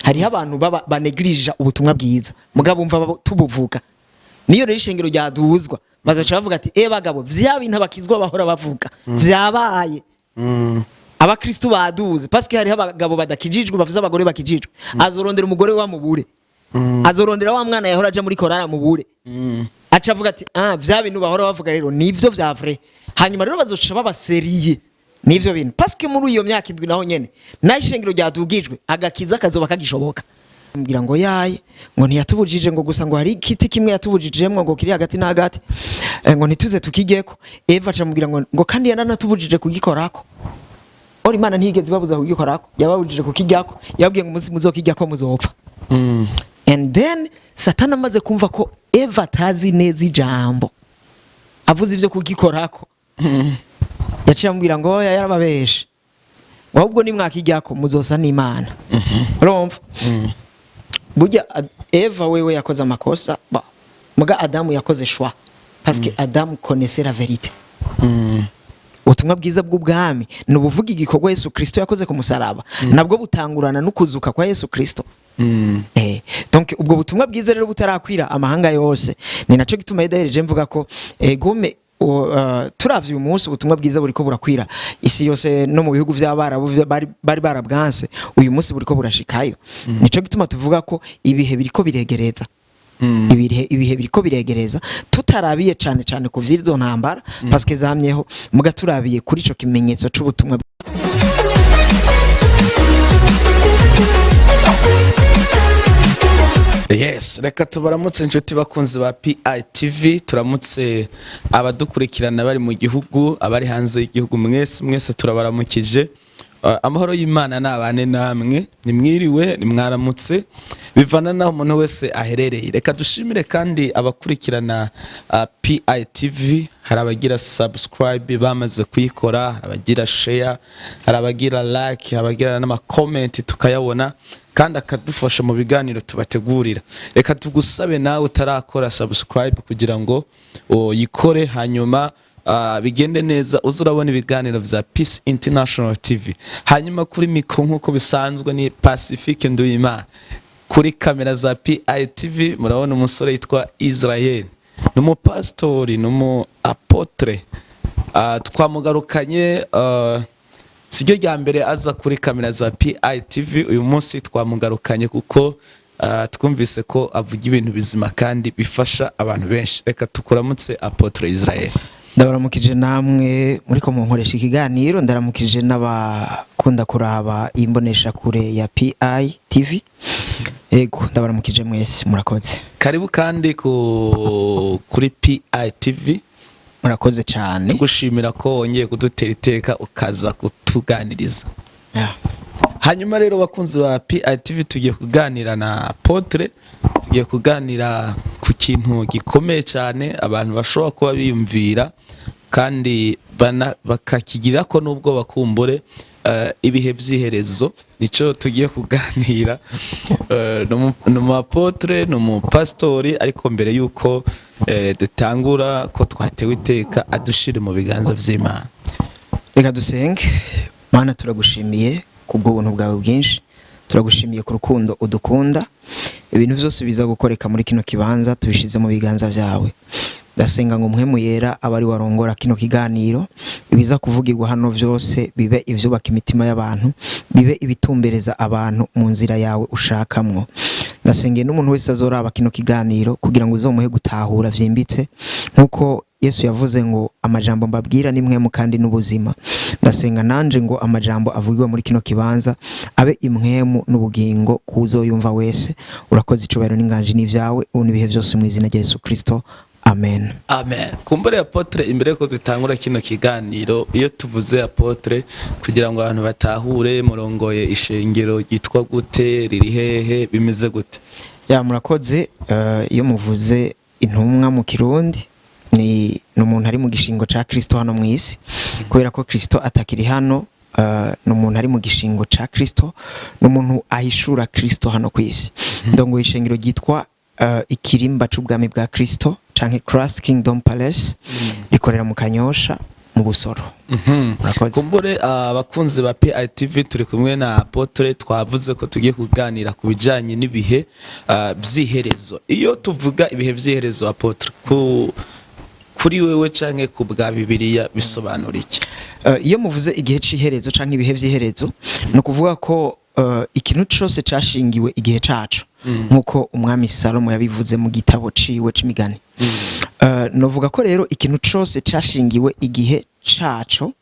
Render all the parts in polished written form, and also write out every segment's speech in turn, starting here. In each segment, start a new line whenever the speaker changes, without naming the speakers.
Hariho abantu baba banegirija ubutumwa bwiza, mugabo bumva tubuvuga. Niyo rero ishengero ryaduzwa, bazoca bavuga ati: "E bagabo, vya bintu abakizwa bahora bavuga vyabaye, abakristu baduze." Parce que hariho abagabo badakijijwe bafise abagore bakijijwe. Azorondera umugore wa mubure, azorondera wa mwana yahora aja muri korara mubure, aca avuga ati: "Ah, vya bintu bahora bavuga rero nivyo vya vrai." Hanyuma rero bazoca baba sérieux nivyo bintu, parce que muri iyo myaka 7 naho nyene naho ishengero ryadugijwe, agakiza kazoba kagishoboka. Mbwira ngo yaye, ngo ntiyatubujije, ngo gusa ngo hari igiti kimwe yatubujijemwo, ngo kiri hagati na hagati, ngo ntituze tukigeko. Eva aca mubwira ngo kandi yaranatubujije kugikorako. Ora Imana ntiyigeze ibabuza kugikorako, yababujije kukijyako. Yababwiye ngo umunsi muzokijyako muzopfa. And then Satani amaze kumva ko Eva atazi neza ijambo, avuze ibyo kugikorako, yaciye amubwira ngo oya, yarababeshe, ngo ahubwo nimwakijyako muzosa n'Imana. Urumva burya Eva wewe yakoze amakosa ba muga Adamu yakoze choix, parce que Adamu connaissait la vérité. Ubutumwa bwiza bw'ubwami ni ubuvuga igikorwa Yesu Kristo yakoze ku musaraba, nabwo butangurana no kuzuka kwa Yesu Kristo. Donc ubwo butumwa bwiza rero butarakwira amahanga yose, ni naco gituma yedahereje mvuga ko gome turavye uyu munsi ubutumwa bwiza buriko burakwira isi yose, no mu bihugu vy'Abarabu bari barabwanse, uyu munsi buriko burashikayo. Nico gituma tuvuga ko ibihe biriko biregereza, ibihe biriko biregereza, tutarabiye cane cane ku vy'izo ntambara, parce que zamyeho, muga turabiye kuri ico kimenyetso c'ubutumwa.
Yes, reka tubaramutse inshuti bakunzi ba PITV, turamutse abadukurikirana bari mu gihugu, abari hanze y'igihugu, mwese mwese turabaramukije. Amahoro y'Imana nabane namwe, nimwiriwe, nimwaramutse, bivana naho umuntu wese aherereye. Reka dushimire kandi abakurikirana PITV. Hari abagira subscribe bamaze kuyikora, hari abagira share, hari abagira like, hari abagira n'ama comment tukayabona kandi akadufasha mu biganiro tubategurira. Reka tugusabe nawe utarakora subscribe kugira ngo uyikore, hanyuma bigende neza, uze urabona ibiganiro vya Peace International TV. Hanyuma kuri mikro nk'uko bisanzwe ni Pacifique Nduyimana, kuri kamera za PITV murabona umusore yitwa Israel, ni umupasitori, ni umu apôtre. Twamugarukanye, siryo rya mbere aza kuri kamera za PITV. Uyu munsi twamugarukanye kuko twumvise ko avuga ibintu bizima kandi bifasha abantu benshi. Reka tukuramutse, apôtre Israel.
Ndabaramukije namwe muriko munkoresha ikiganiro, ndaramukije n'abakunda kuraba imboneshakure ya PI TV. Ego, ndabaramukije mwese, murakoze.
Karibu kandi kuri PITV.
Murakoze cyane.
Tugushimira ko wongeye kudutera iteka ukaza kutuganiriza.
Yeah.
Hanyuma rero bakunzi ba PITV, tugiye kuganira na apôtre, tugiye kuganira ku kintu gikomeye cyane abantu bashobora kuba biyumvira kandi bakakigira ko nubwo bakumbure ibihe by'iherezo. Nico tugiye kuganira. Ni umu apôtre, ni umupasitori, ariko mbere yuko dutangura, ko twatewe iteka, adushire mu biganza by'Imana.
Reka dusenge. Mana, turagushimiye kubw'ubuntu bwawe bwinshi, turagushimiye ku rukundo udukunda. Ibintu byose biza gukoreka muri kino kibanza tubishize mu biganza byawe. Ndasenga ngo Mpwemu Yera abe ari warongora kino kiganiro, ibiza kuvugirwa hano byose bibe ibyubaka imitima y'abantu, bibe ibitumbereza abantu mu nzira yawe ushakamwo. Ndasengeye n'umuntu wese azoraba kino kiganiro kugira ngo uzomuhe gutahura vyimbitse, nkuko Yesu yavuze ngo amajambo mbabwira ni mpwemu kandi n'ubuzima. Ndasenga nanje ngo amajambo avugirwa muri kino kibanza abe impwemu n'ubugingo kuzoyumva wese. Urakoze, icubahiro n'inganji n'ivyawe ubu n'ibihe byose, mu izina rya Yesu Kristo, amen.
Amen. Kumbure apôtre, imbere yuko dutangura kino kiganiro, iyo tuvuze apôtre, kugira ngo abantu batahure, murongoye ishengero ryitwa gute, riri hehe, bimeze gute?
Ya, murakoze. Iyo muvuze intumwa mu Kirundi, ni umuntu ari mu gishingo ca Kristo hano mu isi, kubera ko Kristo atakiri hano. Ni umuntu ari mu gishingo ca Kristo, ni umuntu ahishura Kristo hano ku isi. Ndongoye ishengero ryitwa Ikirimba c'Ubwami bwa Kristo canke Christ Kingdom Palace, rikorera mu Kanyosha. Mu Busoro. Murakoze.
Kumbure abakunzi ba PITV, turi kumwe na Apôtre. Twavuze ko tugiye kuganira ku bijanye n'ibihe vy'iherezo. Iyo tuvuga ibihe vy'iherezo, Apôtre, kuri wewe canke ku bwa Bibiliya, bisobanura iki?
Iyo muvuze igihe c'iherezo canke ibihe vy'iherezo, ni ukuvuga ko ikintu cose cashingiwe igihe caco, nkuko umwami Salomo yabivuze mu gitabo ciwe c'imigani. Novuga ko rero ikintu cose cashingiwe igihe caco,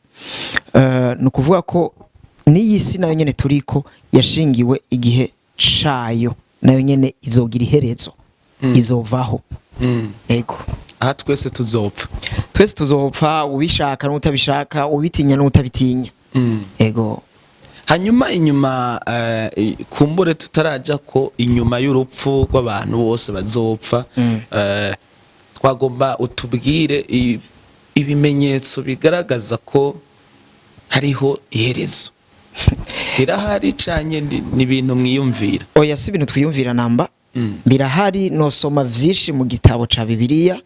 ni ukuvuga ko n'iyi si nayo nyene turiko yashingiwe igihe cayo, nayo nyene izogira iherezo, izovaho. Ego.
Aha twese tuzopfa.
Twese tuzopfa, ubishaka n'utabishaka, ubitinya n'utabitinya. Ego.
Hanyuma inyuma kumbure tutaraja ko inyuma y'urupfu rw'abantu bose bazopfa, twagomba utubwire ibimenyetso bigaragaza ko hariho iherezo. Birahari canke ni ibintu mwiyumvira?
Oya, si ibintu twiyumvira namba. Birahari. Nosoma vyinshi mu gitabo ca Bibiliya,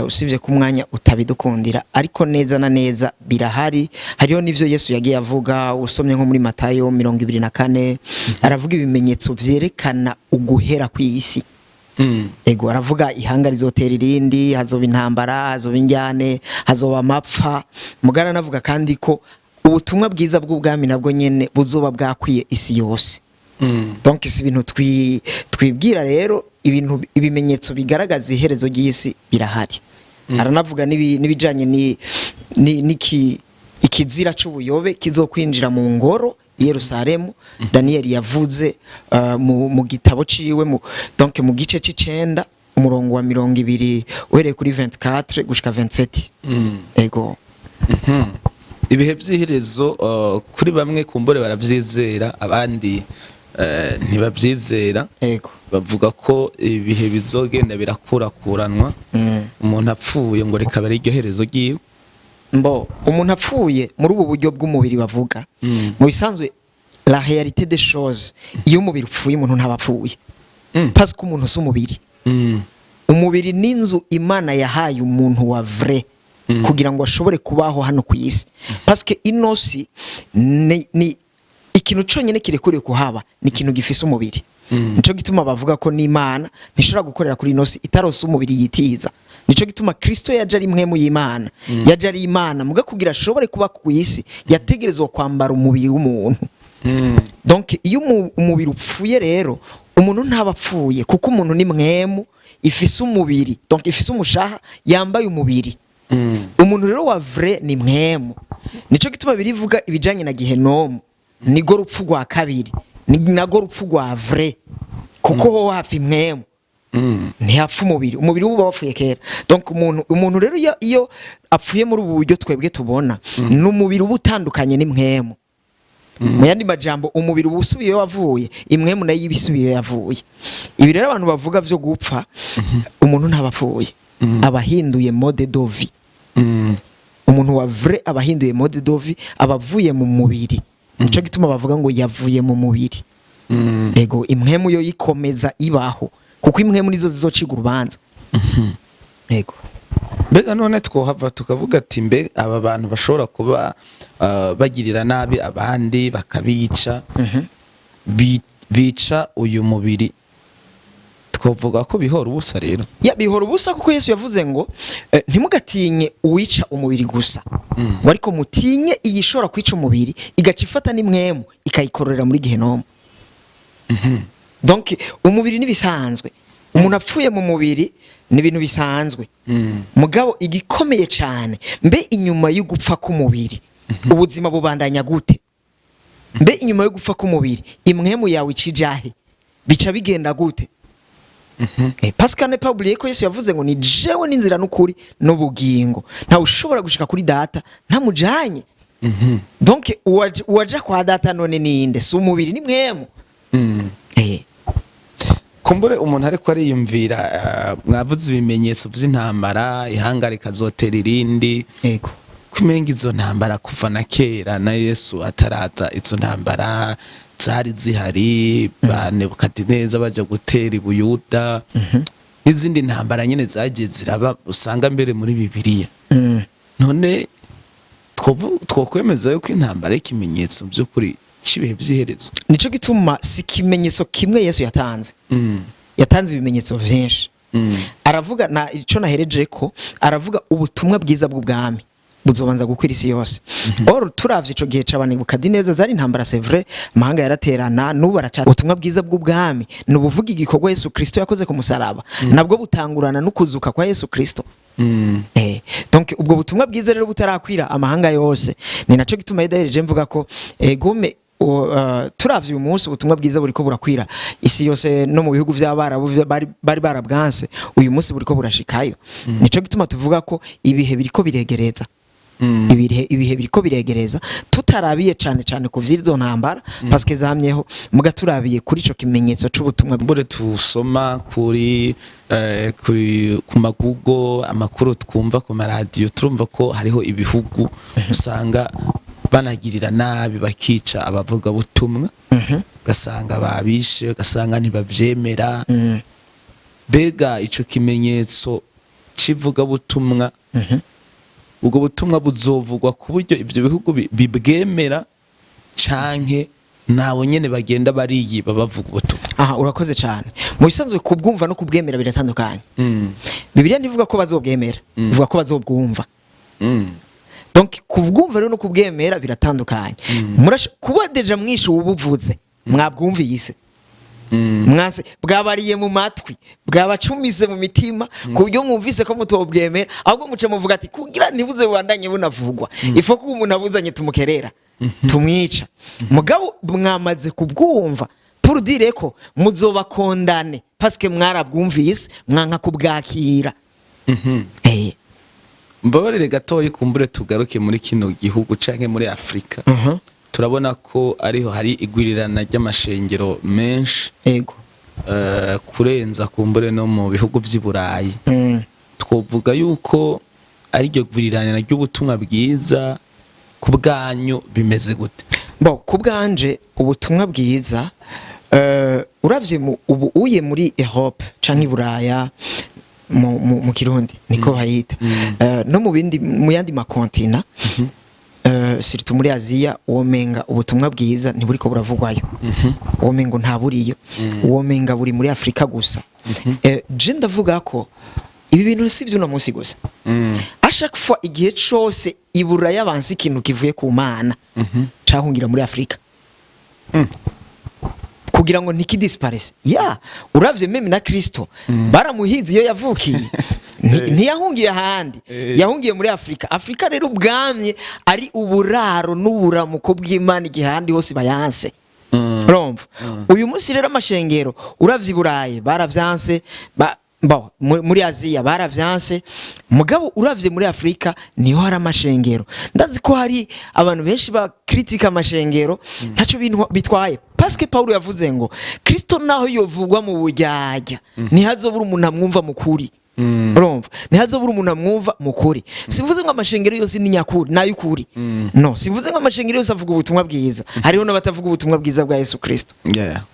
usibye ko umwanya utabidukundira, ariko neza na neza birahari. Hariho n'ivyo Yesu yagiye avuga. Usomye nko muri Matayo 24, aravuga ibimenyetso vyerekana uguhera kw'isi. Ego, aravuga ihanga rizotera irindi, hazoba intambara, hazoba injyane, hazoba amapfa. Mugara anavuga kandi ko ubutumwa bwiza bw'ubwami nabwo nyene buzoba bwakwiye isi yose. Donc si ibintu twibwira rero. Ibintu, ibimenyetso bigaragaza iherezo ry'isi birahari. Aranavuga n'ibijanye ni niki ikizira c'ubuyobe kizokwinjira mu ngoro i Yerusalemu. Daniel yavuze mu gitabo ciwe, donc mu gice c'icenda, umurongo wa 20, uhereye kuri 24 gushika 27. Ego.
Ibihe by'iherezo, kuri bamwe kumbure barabyizera, abandi ntibabyizera. Bavuga ko ibihe bizogenda birakurakuranwa. Umuntu apfuye ngo reka ari iryo herezo ryiwe.
Mbo umuntu apfuye muri ubu buryo bw'umubiri bavuga, mu bisanzwe, la réalité des choses, iyo umubiri upfuye, umuntu ntaba apfuye, parce que umuntu si umubiri. Umubiri n'inzu Imana yahaye umuntu wa vrai kugira ngo ashobore kubaho hano ku isi, parce que ino si ni ikintu cyonyine kirekuriye kuhaba, ni ikintu gifise umubiri. Nico gituma bavuga ko n'Imana ntishobora gukorera kuri ino si itarose umubiri yitiza. Nico gituma Kristo yaje ari mpwemu y'Imana, yaje ari Imana muga kugira ashobore kuba ku isi yategerezwa kwambara umubiri w'umuntu. Donc iyo umubiri upfuye rero, umuntu ntaba apfuye, kuko umuntu ni mpwemu ifise umubiri, donc ifise umushaha yambaye umubiri. Umuntu rero wa vrai ni mpwemu. Nico gituma birivuga ibijanye na gihenomu, nigo rupfu rwa kabiri, ni nago rupfu rwa vrai, kuko ho hapfa impwemu, ntihapfa umubiri. Umubiri uba wapfuye kera. Donc umuntu rero iyo apfuye muri ubu buryo twebwe tubona, ni umubiri uba utandukanye n'impwemu. Mu yandi majambo, umubiri uba usubiye wavuye, impwemu nayo iba isubiye yavuye. Ibi rero abantu bavuga vyo gupfa, umuntu ntaba apfuye, aba ahinduye mode de vie. Umuntu wa vrai aba ahinduye mode de vie, aba avuye mu mubiri. Nico gituma bavuga ngo yavuye mu mubiri. Ego, impwemu yo yikomeza ibaho, kuko impwemu nizo zizociga urubanza. Ego.
Mbega none twohava tukavuga ati mbe aba bantu bashobora kuba bagirira nabi abandi bakabica, bica uyu mubiri, twavuga ko bihora ubusa rero?
Ya, bihora ubusa, kuko Yesu yavuze ngo ntimugatinye uwica umubiri gusa, ngo ariko mutinye iyi ishobora kwica umubiri igaca ifata n'impwemu ikayikororera muri gehenomu. Donc umubiri n'ibisanzwe, umuntu apfuye mu mubiri ni ibintu bisanzwe. Mugabo igikomeye cyane, mbe inyuma yo gupfa k'umubiri ubuzima bubandanya gute? Mbe inyuma yo gupfa k'umubiri impwemu yawe ikijahe? Bica bigenda gute? Parce que ne pas oublier ko Yesu yavuze ngo ni jewe n'inzira n'ukuri n'ubugingo, ntawe ushobora gushika kuri Data ntamujanye. Donc uwaja kwa Data none ninde? Si umubiri, ni mpwemu.
Kumbure umuntu ariko ariyumvira, mwavuze ibimenyetso vy'intambara, ihanga rikazotera irindi. Kumenga izo ntambara kuva na kera na Yesu ataraza, izo ntambara zari zihari, ba Nebukadineza baja gutera i Buyuda, n'izindi ntambara nyine zagiye ziraba usanga mbere muri Bibiliya. None Twokwemeza yuko intambara ari ikimenyetso by'ukuri cy'ibihe by'iherezo?
Nico gituma si ikimenyetso kimwe Yesu yatanze. Yatanze ibimenyetso vyinshi. Aravuga na ico nahereje ko aravuga ubutumwa bwiza bw'ubwami buzobanza gukwira isi yose. Or turavye ico gihe c'aba Nebukadineza zari intambara, c'est vrai, amahanga yaraterana, n'ubu araca. Ubutumwa bwiza bw'ubwami ni ubuvuga igikorwa Yesu Kristo yakoze ku musaraba, nabwo butangurana no kuzuka kwa Yesu Kristo. Donc ubwo butumwa bwiza rero butarakwira amahanga yose, ni naco gituma yedahereje mvuga ko gome turavye uyu munsi ubutumwa bwiza buriko burakwira isi yose, no mu bihugu vy'Abarabu bari barabwanse, uyu munsi buriko burashikayo. Nico gituma tuvuga ko ibihe biriko biregereza. Ibihe biriko biregereza, tutarabiye cane cane ku vy'izo ntambara, parce que zamyeho, muga turabiye kuri ico kimenyetso c'ubutumwa.
Mbure tusoma kuri ku magugo, amakuru twumva ku maradiyo, turumva ko hariho ibihugu usanga banagirira nabi, bakica abavugabutumwa, ugasanga babishe, ugasanga ntibavyemera. Mbega ico kimenyetso c'ivugabutumwa, ubwo butumwa buzovugwa ku buryo ivyo bihugu bibwemera, canke nabo nyene bagenda bariyiba bavuga ubutumwa?
Aha urakoze cane. Mu bisanzwe kubwumva no kubwemera biratandukanye. Bibiliya ntivuga ko bazobwemera, ivuga ko bazobwumva. Donc kubwumva rero no kubwemera biratandukanye. Kuba déjà mwishe ubuvuze, mwabwumvise, mwase bwabariye mu matwi, bwabacumise mu mitima, ku buryo mwumvise ko mutobwemera, ahubwo muce muvuga ati kugira ntibuze bubandanye bunavugwa, ifo ko umuntu abuzanye tumukerera, tumwica. Mugabo mwamaze kubwumva, pour dire ko muzobakondane parce que mwarabwumvise, mwanka kubwakira.
Mbabarire gatoyi, kumbure tugaruke muri kino gihugu canke muri Afrika. Turabona ko ariho hari igwirirana ry'amashengero menshi kurenza kumbure no mu bihugu vy'i Burayi. Twovuga yuko ari iryo gwirirana ry'ubutumwa bwiza, ku bwanyu bimeze gute?
Bo, ku bwanje ubutumwa bwiza, uravye ubu uye muri Europe canke i Buraya, mu Kirundi niko bayita, no mu bindi, mu yandi ma continents, surtout muri Aziya, womenga ubutumwa bwiza ntiburiko buravugwayo, womenga nta buriyo, womenga buri muri Afrika gusa. Je ndavuga ko ibi bintu si vy'uno munsi gusa. À chaque fois, igihe cose i Buraya banse ikintu kivuye ku Mana, cahungira muri Afrika kugira ngo ntikidisparaisse. Ya uravye même na Kristo baramuhize iyo yavukiye. Ntiyahungiye ahandi, yahungiye muri Afrika. Afrika rero ubwamye ari uburaro n'uburamuko bw'Imana igihe ahandi hose bayanse. Urumva uyu munsi rero amashengero, uravye i Burayi baravyanse, bo, muri Aziya baravyanse, mugabo uravye muri Afrika niho hari amashengero. Ndazi ko hari abantu benshi bakritika amashengero, ntaco bintu bitwaye, parce que Paulo yavuze ngo Kristo naho yovugwa mu buryarya, ntihazobura umuntu amwumva mu kuri. Urumva, ntihazobura umuntu amwumva mu kuri. Simvuze ngo amashengero yose ni nyakuri n'ay'ukuri, no simvuze ngo amashengero yose avuga ubutumwa bwiza, hariho n'abatavuga ubutumwa bwiza bwa Yesu Kristo.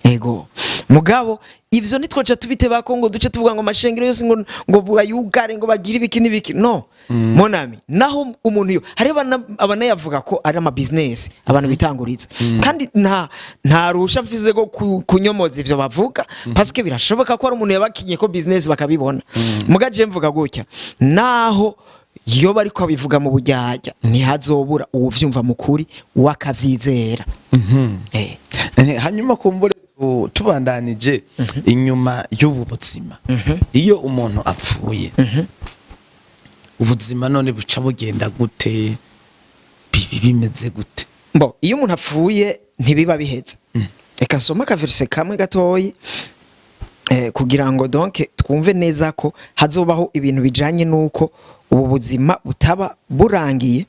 Ego, mugabo ivyo nitwoca tubitebako ngo duce tuvuga ngo amashengero yose ngo bayugare, ngo bagire ibiki n'ibiki. No mon ami, naho umuntu yo hariho abanayavuga ko ari ama business abantu bitanguriza, kandi nta rusha mfize go kunyomoza ivyo bavuga, parce que birashoboka ko ari umuntu yabakinye ko business bakabibona. Muga je mvuga gutya, naho iyo bariko babivuga mu buryarya, ntihazobura uwuvyumva mu kuri wakavyizera.
Hanyuma kumbure tubandanije inyuma y'ubu buzima, iyo umuntu apfuye, ubuzima none buca bugenda gute? Bibi bimeze gute?
Bo, iyo umuntu apfuye ntibiba biheze. Reka nsome aka verset kamwe gatoyi, kugira ngo donc twumve neza ko hazobaho ibintu bijanye n'uko ubu buzima butaba burangiye.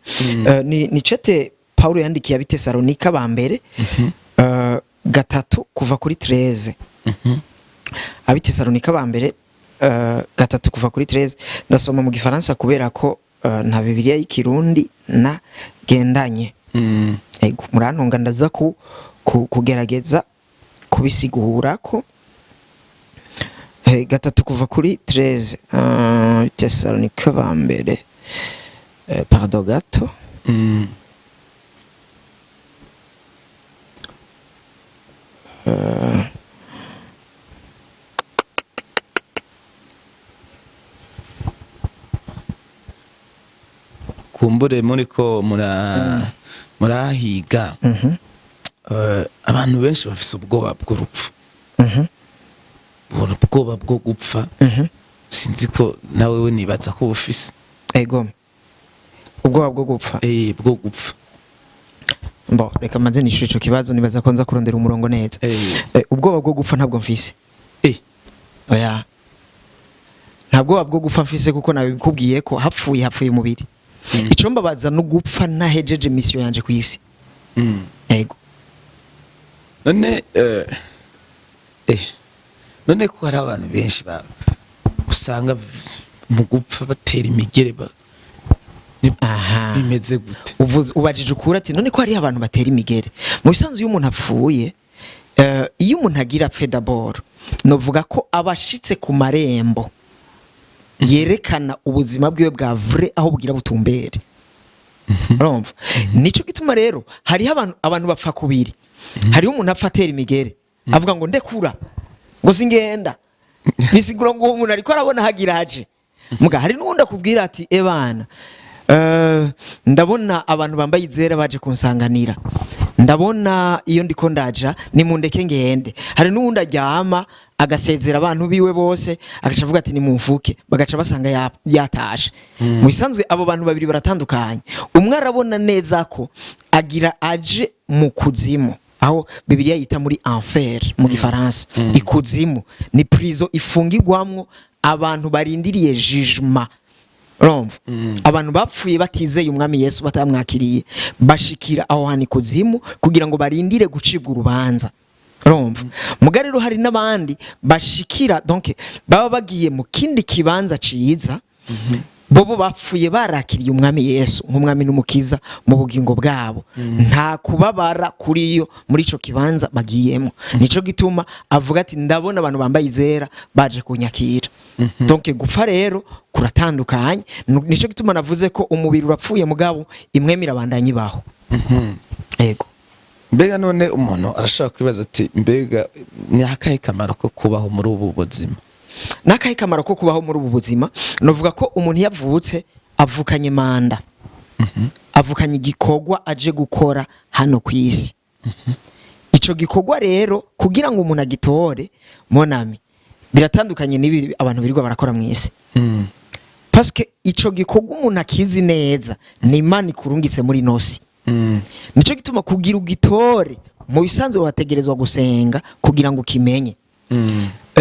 Ni cete Paulo yandikiye ab'Itesalonika ba mbere, 3 kuva kuri 13. Ab'Itesalonika ba mbere, 3 kuva kuri 13. Ndasoma mu Gifaransa kubera ko nta Bibiliya y'Ikirundi na gendanye. Ego, murantunga, ndaza kugerageza kubisigura ko 3 kuva kuri 13, Tesalonika ba mbere, pardon gato.
Kumbure muriko murahiga. Abantu benshi bafise ubwoba bw'urupfu, ubona ubwoba bwo gupfa. Sinzi ko nawe we nibaza ko bufise.
Ego, ubwoba bwo gupfa.
Bwo gupfa.
Bo, reka maze nishure ico kibazo, nibaza ko nza kurondera umurongo neza. Ubwoba bwo gupfa ntabwo mfise. Oya, nta bwoba bwo gupfa mfise, kuko nabikubwiye ko hapfuye hapfuye umubiri. Ico mbabaza no gupfa ntahejeje mission yanje ku isi. Ego.
None none ko hari abantu benshi usanga mu gupfa batera imigere
Aha.
bimeze gute?
Ubajije ukuri ati none ko hariho abantu batera imigere. Mu bisanzwe iyo umuntu apfuye, iyo umuntu agira apfe, d'abord novuga ko aba ashitse ku marembo yerekana ubuzima bwiwe bwa vrai aho bugira butumbere. Urumva, nico gituma rero hariho abantu bapfa kubiri. Hariho umuntu apfa atera imigere, avuga ngo ndekura, ngo singenda, bisigura ngo uwo muntu ariko arabona hagira aje. Muga hari n'uwundi akubwira ati: "Ebana, ndabona abantu bambaye izera baje kunsanganira, ndabona iyo ndiko ndaja, nimundeke ngende." Hari n'uwundi aryama agasezera abantu biwe bose, agaca avuga ati: "Nimumfuke," bagaca basanga yatashe. Mu bisanzwe abo bantu babiri baratandukanye. Umwe arabona neza ko agira aje mu kuzimu, aho Bibiliya yita muri enfer mu Gifaransa. Ikuzimu ni prison ifungirwamwo abantu barindiriye jugement. Urumva, abantu bapfuye batizeye Umwami Yesu, batamwakiriye, bashikira aho hantu ikuzimu kugira ngo barindire gucibwa urubanza. Urumva, muga rero hari n'abandi bashikira, donc baba bagiye mu kindi kibanza ciza. Bobo bapfuye barakiriye Umwami Yesu nk'umwami n'umukiza mu bugingo bwabo. Nta kubabara kuri yo muri ico kibanza bagiyemo. Nico gituma avuga ati: "Ndabona abantu bambaye izera baje kunyakira." Donc gupfa rero kuratandukanye. Nico gituma navuze ko umubiri urapfuye, mugabo imwe mirabandanya ibaho. Ego.
Mbega none umuntu arashobora kwibaza ati: mbega ni akahe kamaro ko kubaho muri ubu buzima?
N'akahe kamaro ko kubaho muri ubu buzima? Novuga ko umuntu iyo avutse avukanye mandat, avukanye igikorwa aje gukora hano ku isi. Ico gikorwa rero, kugira ngo umuntu agitore, mon ami, biratandukanye n'ibi abantu birirwa barakora mu isi, parce que ico gikorwa umuntu akizi neza ni Imana ikurungitse muri nosi. Nico gituma kugira ugitore, mu bisanzwe wategerezwa gusenga kugira ngo ukimenye.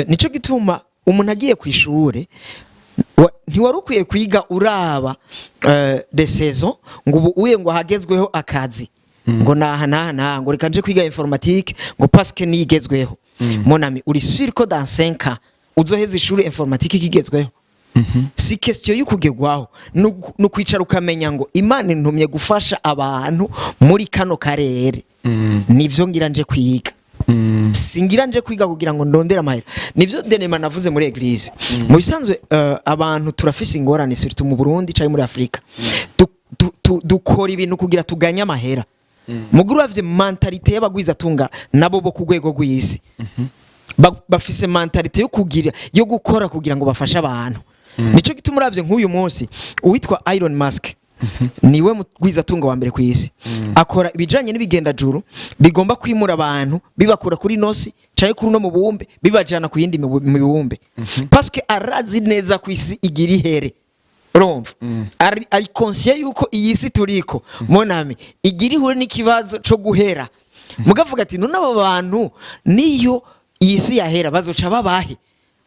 Nico gituma umuntu agiye ku ishure, ntiwari ukwiye kwiga uraba de saison, ngo ubu uye ngo hagezweho akazi, ngo naha naha naha, ngo reka nje kwiga informatique, ngo parce que nigezweho. Mon ami, uri sûr ko dans 5 ans uzoheza ishuri informatique ikigezweho? Si question y'ukugerwaho, ni ukwicara ukamenya ngo Imana intumye gufasha abantu muri kano karere, nivyo ngira nje kwiga. Singira nje kwiga kugira ngo ndondere amahera. Nivyo denema navuze muri église. Mu bisanzwe abantu turafise ingorane, surtout mu Burundi canke muri Afrika. Dukora ibintu kugira tuganye amahera. Muguru uravye mentalité y'abagwizatunga nabo bo ku rwego rw'isi, bafise mentalité yo kugira, yo gukora kugira ngo bafashe abantu. Nico gituma uravye nk'uyu munsi uwitwa Elon Musk, niwe mugwizatunga wa mbere ku isi, akora ibijanye n'ibigendajuru bigomba kwimura abantu, bibakura kuri nosi canke kuri uno mubumbe, bibajana ku yindi mibumbe, parce que arazi neza ku isi igira ihere. Urumva, ari conscient yuko iyi si turiko, mon ami, igira ihure n'ikibazo co guhera. Mugavuga ati: "None abo bantu niyo iyi si yahera bazoca babahe?"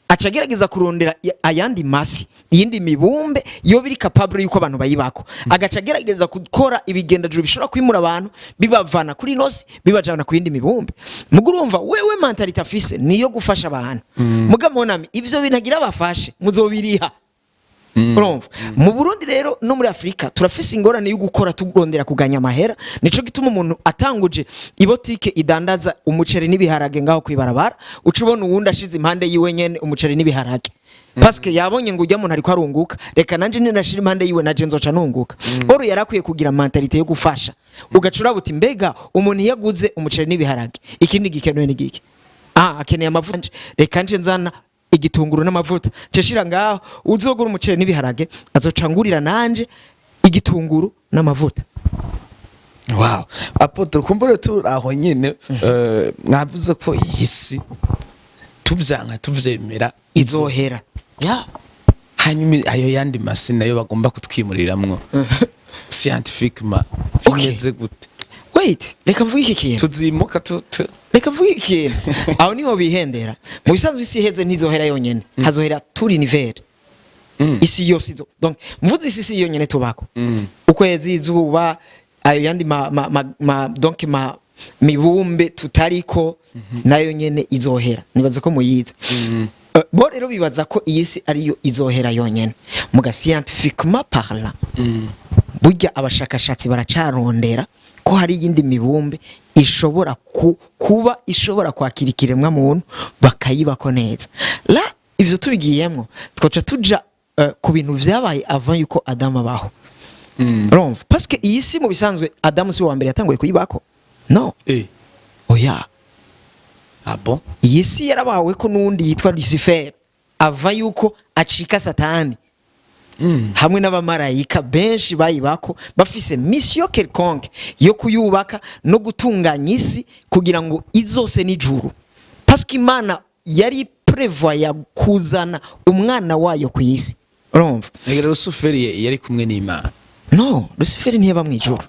Aca agerageza kurondera ayandi masi, iyindi mibumbe yo biri capable yuko abantu bayibako. Agaca agerageza gukora ibigendajuru bishobora kwimura abantu, bibavana kuri nosi, bibajana ku yindi mibumbe. Mugo urumva wewe mentalité afise niyo gufasha abantu. Muga mon ami, ivyo bintu agira bafashe muzobiriha. Urumva, mu Burundi rero no muri Afurika turafise ingorane yo gukora tugondera kuganya amahera. Nico gituma umuntu atanguje ibotike idandaza umuceri n'ibiharage ngaho kwibarabara, uca ubona uwundi ashize impande yiwe nyene umuceri n'ibiharage, parce que yabonye ngo ujya muntu ariko arunguka, reka nanje ninashira impande yiwe naje nzoca nunguka. Or yarakwiye kugira mentalité yo gufasha, ugaca uraba uti: mbega umuntu iyo aguze umuceri n'ibiharage, ikindi gikenewe ni giki? Ah, akeneye amavuta, reka nje nzana igitunguru n'amavuta nshira ngaho, uzogura umuceri n'ibiharage azoca ngurira nanje igitunguru n'amavuta.
Wow, apôtre, kumbure turi aho nyine, mwavuze ko iyi si tuvyanka tuvyemera
izohera ya.
Hanyuma ayo yandi masi nayo bagomba kutwimuriramwo, scientifiquement bimeze gute?
Wait, reka mvuge iki kintu.
Tuzimuka tu
Reka mvuge ikintu. Aho niho bihendera. Mu bisanzwe isi iheze ntizohera yonyene, hazohera turi univers. Isi yose izo, donc mvuze isi si yonyene tubako, ukwezi, izuba, ayo yandi ma donc ma mibumbe tutariko nayo nyene izohera. Nibaza ko muyizi. Bo rero bibaza ko iyi si ariyo izohera yonyene. Muga scientifiquement parlant, burya abashakashatsi baracarondera ko hari iyindi mibumbe ishobora kuba ishobora kwakira ikiremwa muntu bakayibako neza. La ivyo tubigiyemwo twoca tuja ku bintu vyabaye avant yuko Adamu abaho. Urumva, parce que iyi si mu bisanzwe Adamu si uwa mbere yatanguye kuyibako, no. Oya.
Ah bon?
Iyi si yarabawe ko n'uwundi yitwa Lucifer ava yuko acika Satani, hamwe n'abamarayika benshi bayibako bafise mission quelconque yo kuyubaka no gutunganya isi kugira ngo izose n'ijuru, parce que Imana yari prévoya kuzana umwana wayo ku isi, urumva.
Ngira Rusuferi yari kumwe n'Imana.
No, Lucifer ntiyaba mu ijuru.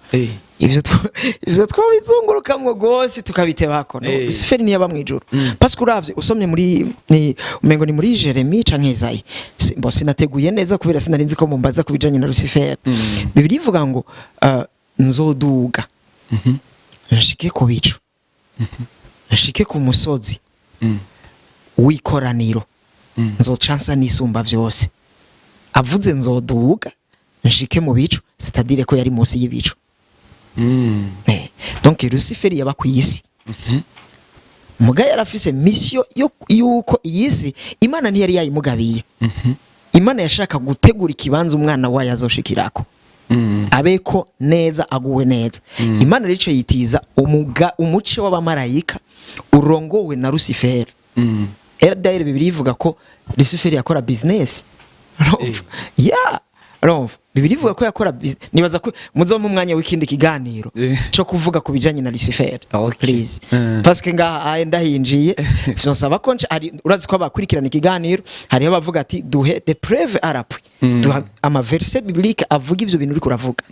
Ivyo twabizungurukamwo gose tukabitebako, no. Lucifer ntiyaba mu ijuru, parce que uravye usomye muri ni umengo ni muri Jeremie canke Isaïe. Mbo sinateguye neza kubera sinari nzi ko mumbaza kubijanye na Lucifer. Bibiliya ivuga ngo nzoduga nshike ku bicu, nshike ku musozi w'ikoraniro, nzoca nsa n'isumba vyose. Avuze nzoduga nshike mu bicu, c'est-à-dire ko yari munsi y'ibicu. Donc Lucifer yaba ku isi, muga yarafise mission yo yuko iyi si Imana ntiyari yayimugabiye. Imana yashaka gutegura ikibanza umwana wayo azoshikirako, abeko neza, aguwe neza. Imana rero ico yitiza umuce w'abamarayika urongowe na Lucifer. Era d'ailleurs Bibiliya ivuga ko Lucifer yakora business. Urumva? Yeah, urumva, Bibiliya ivuga ko yakora nibaza ko muzompa umwanya w'ikindi kiganiro cyo kuvuga ku bijanye na Lucifer. Please. Parce que ngaha aye ndahinjiye vyonsaba ko urazi ko abakurikirana ikiganiro hariho abavuga ati: duhe des preuves à l'appui, duha ama verset biblique avuga ivyo bintu uriko uravuga.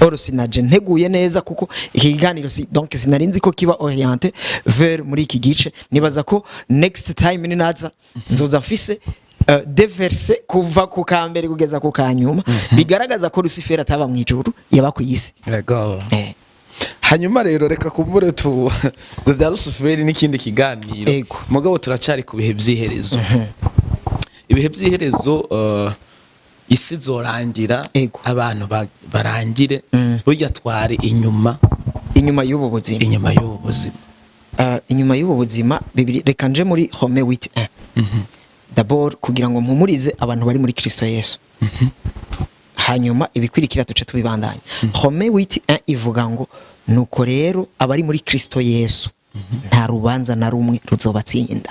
Or sinaje nteguye neza kuko iki kiganiro si, donc sinari nzi ko kiba orienté vers muri iki gice. Nibaza ko next time ninaza nzoza mfise des versets kuva ku kambere kugeza ku kanyuma bigaragaza ko Lucifer ataba mu ijuru, yaba ku isi.
Yego. Hanyuma rero reka kumbure tu bya Rusuferi n'ikindi kiganiro.
Ego.
Mugabo turacari ku bihe vy'iherezo. Ibihe vy'iherezo, isi zorangira,
Ego.
abantu barangire, burya twari inyuma
Inyuma y'ubu buzima.
Inyuma y'ubu buzima.
Inyuma y'ubu buzima, bibiri, reka nje muri Romains 8:1 d'abord kugira ngo mpumurize abantu bari muri Kristo Yesu, hanyuma ibikurikira tuce tubibandanya. Romains 8:1 ivuga ngo: nuko rero abari muri Kristo Yesu nta rubanza na rumwe ruzobatsinda.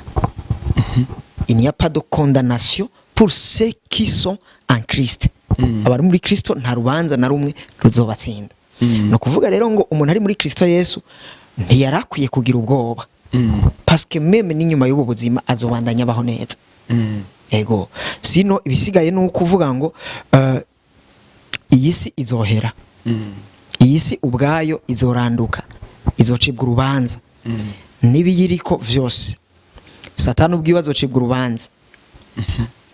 Il n'y a pas de condamnation pour ceux qui sont en Christ. Abari muri Kristo nta rubanza na rumwe ruzobatsinda. Ni ukuvuga rero ngo umuntu ari muri Kristo Yesu ntiyarakwiye kugira ubwoba, parce que même n'inyuma y'ubu buzima azobandanya abaho neza. Ego. Sino ibisigaye ni ukuvuga ngo iyi si izohera, iyi si ubwayo izoranduka, izocibwa urubanza n'ibiyiriko vyose. Satani ubwiwe azocibwa urubanza,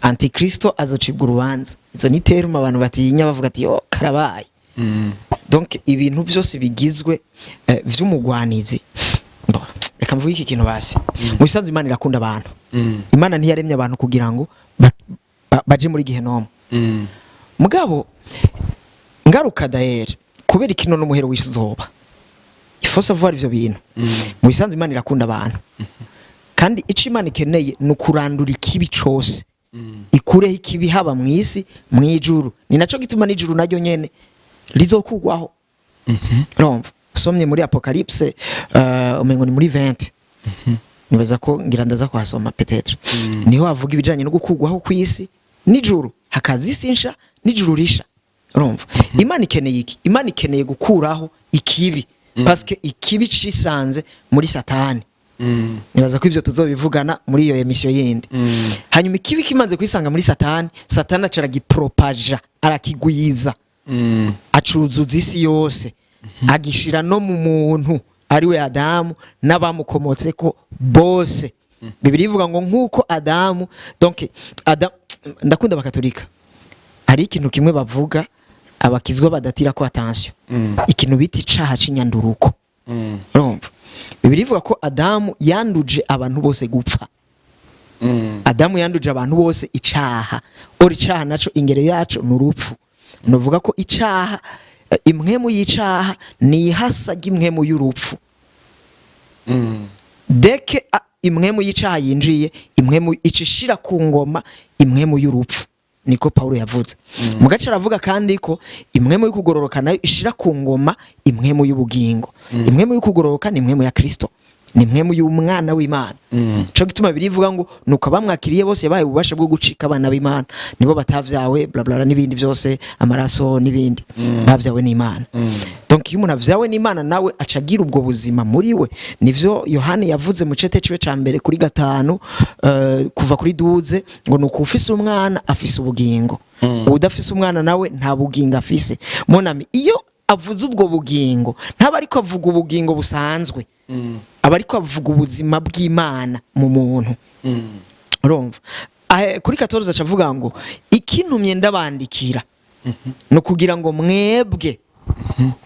Antikristo azocibwa urubanza. Izo ni termes abantu batinya, bavuga ati: yo karabaye. Donc ibintu vyose bigizwe vy'umugwanizi. Bo, reka mvuge iki kintu basi. Mu bisanzwe Imana irakunda abantu. Imana ntiyaremye abantu kugira ngo baje muri gehinomu. Mugabo ngaruka dahere kubera ikino n'umuhero w'isi uzoba, il faut savoir ivyo bintu. Mu bisanzwe Imana irakunda abantu, kandi ico Imana ikeneye ni ukurandura ikibi cose, ikureho ikibi haba mu isi, mu ijuru. Ni naco gituma n'ijuru naryo nyene rizokugwaho. Urumva, usomye muri Apocalypse, umengo ni muri 20, nibaza ko ngira ndaza kuhasoma peut-être, niho havuga ibijanye no gukugwaho kw'isi n'ijuru, hakaza isi nsha n'ijuru risha. Urumva, Imana ikeneye iki? Imana ikeneye gukuraho ikibi, parce que ikibi cisanze muri Satani. Nibaza ko ivyo tuzobivugana muri iyo émission yindi. Hanyuma ikibi kimaze kwisanga muri Satani, Satani aca aragipropaja, arakigwiza, acuzuza isi yose, agishira no mu muntu ariwe Adamu n'abamukomotseko bose. Bibiliya ivuga ngo nk'uko Adamu, donc Adam, ndakunda Abakatolika, hari ikintu kimwe bavuga abakizwa badatira ko attention, ikintu bita icaha c'inyanduruko. Urumva, Bibiliya ivuga ko Adamu yanduje abantu bose gupfa. Adamu yanduje abantu bose icaha. Or icaha naco ingero yaco ni urupfu. Nuvuga ko icaha, impwemu y'icaha ni ihasa ry'impwemu y'urupfu. Deke impwemu y'icaha yinjiye, impwemu icishira ku ngoma impwemu y'urupfu, niko Paulo yavuze. Mu gace aravuga kandi ko impwemu y'ukugororoka nayo ishira ku ngoma impwemu y'ubugingo. Impwemu y'ukugororoka ni impwemu ya Kristo, ni impwemu y'umwana w'Imana. Cyo gituma birivuga ngo nuko abamwakiriye bose yabaye ububasha bwo gucika abana b'Imana, nibo batavyawe bla bla n'ibindi byose, amaraso n'ibindi, bavyawe n'Imana. Donc iyo umuntu avyawe n'Imana nawe acagira ubwo buzima muri we. Nivyo Yohani yavuze mu cete ciwe ca mbere kuri 5, kuva kuri 12, ngo nuko ufise umwana afise ubugingo, udafise umwana nawe nta bugingo afise. Mon ami, iyo avuze ubwo bugingo ntaba ariko avuga ubugingo busanzwe, aba ariko avuga ubuzima bw'Imana mu muntu. Urumva, kuri 14 aca avuga ngo ikintumye ndabandikira ni ukugira ngo mwebwe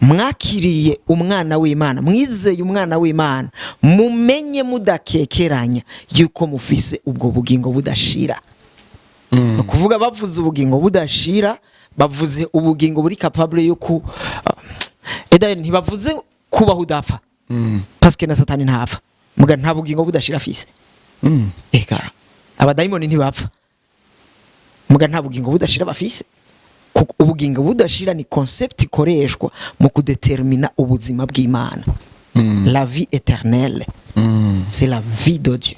mwakiriye umwana w'Imana, mwizeye umwana w'Imana, mumenye mudakekeranya yuko mufise ubwo bugingo budashira. Ni ukuvuga bavuze ubugingo budashira, bavuze ubugingo buri capable yo ku eda, ntibavuze kubaho udapfa, parce que na Satani ntapfa, muga nta bugingo budashira afise. Eka abadayimoni ntibapfa, muga nta bugingo budashira bafise. Kuko ubugingo budashira ni concept ikoreshwa mu kudetermina ubuzima bw'Imana. La vie éternelle, c'est la vie de Dieu.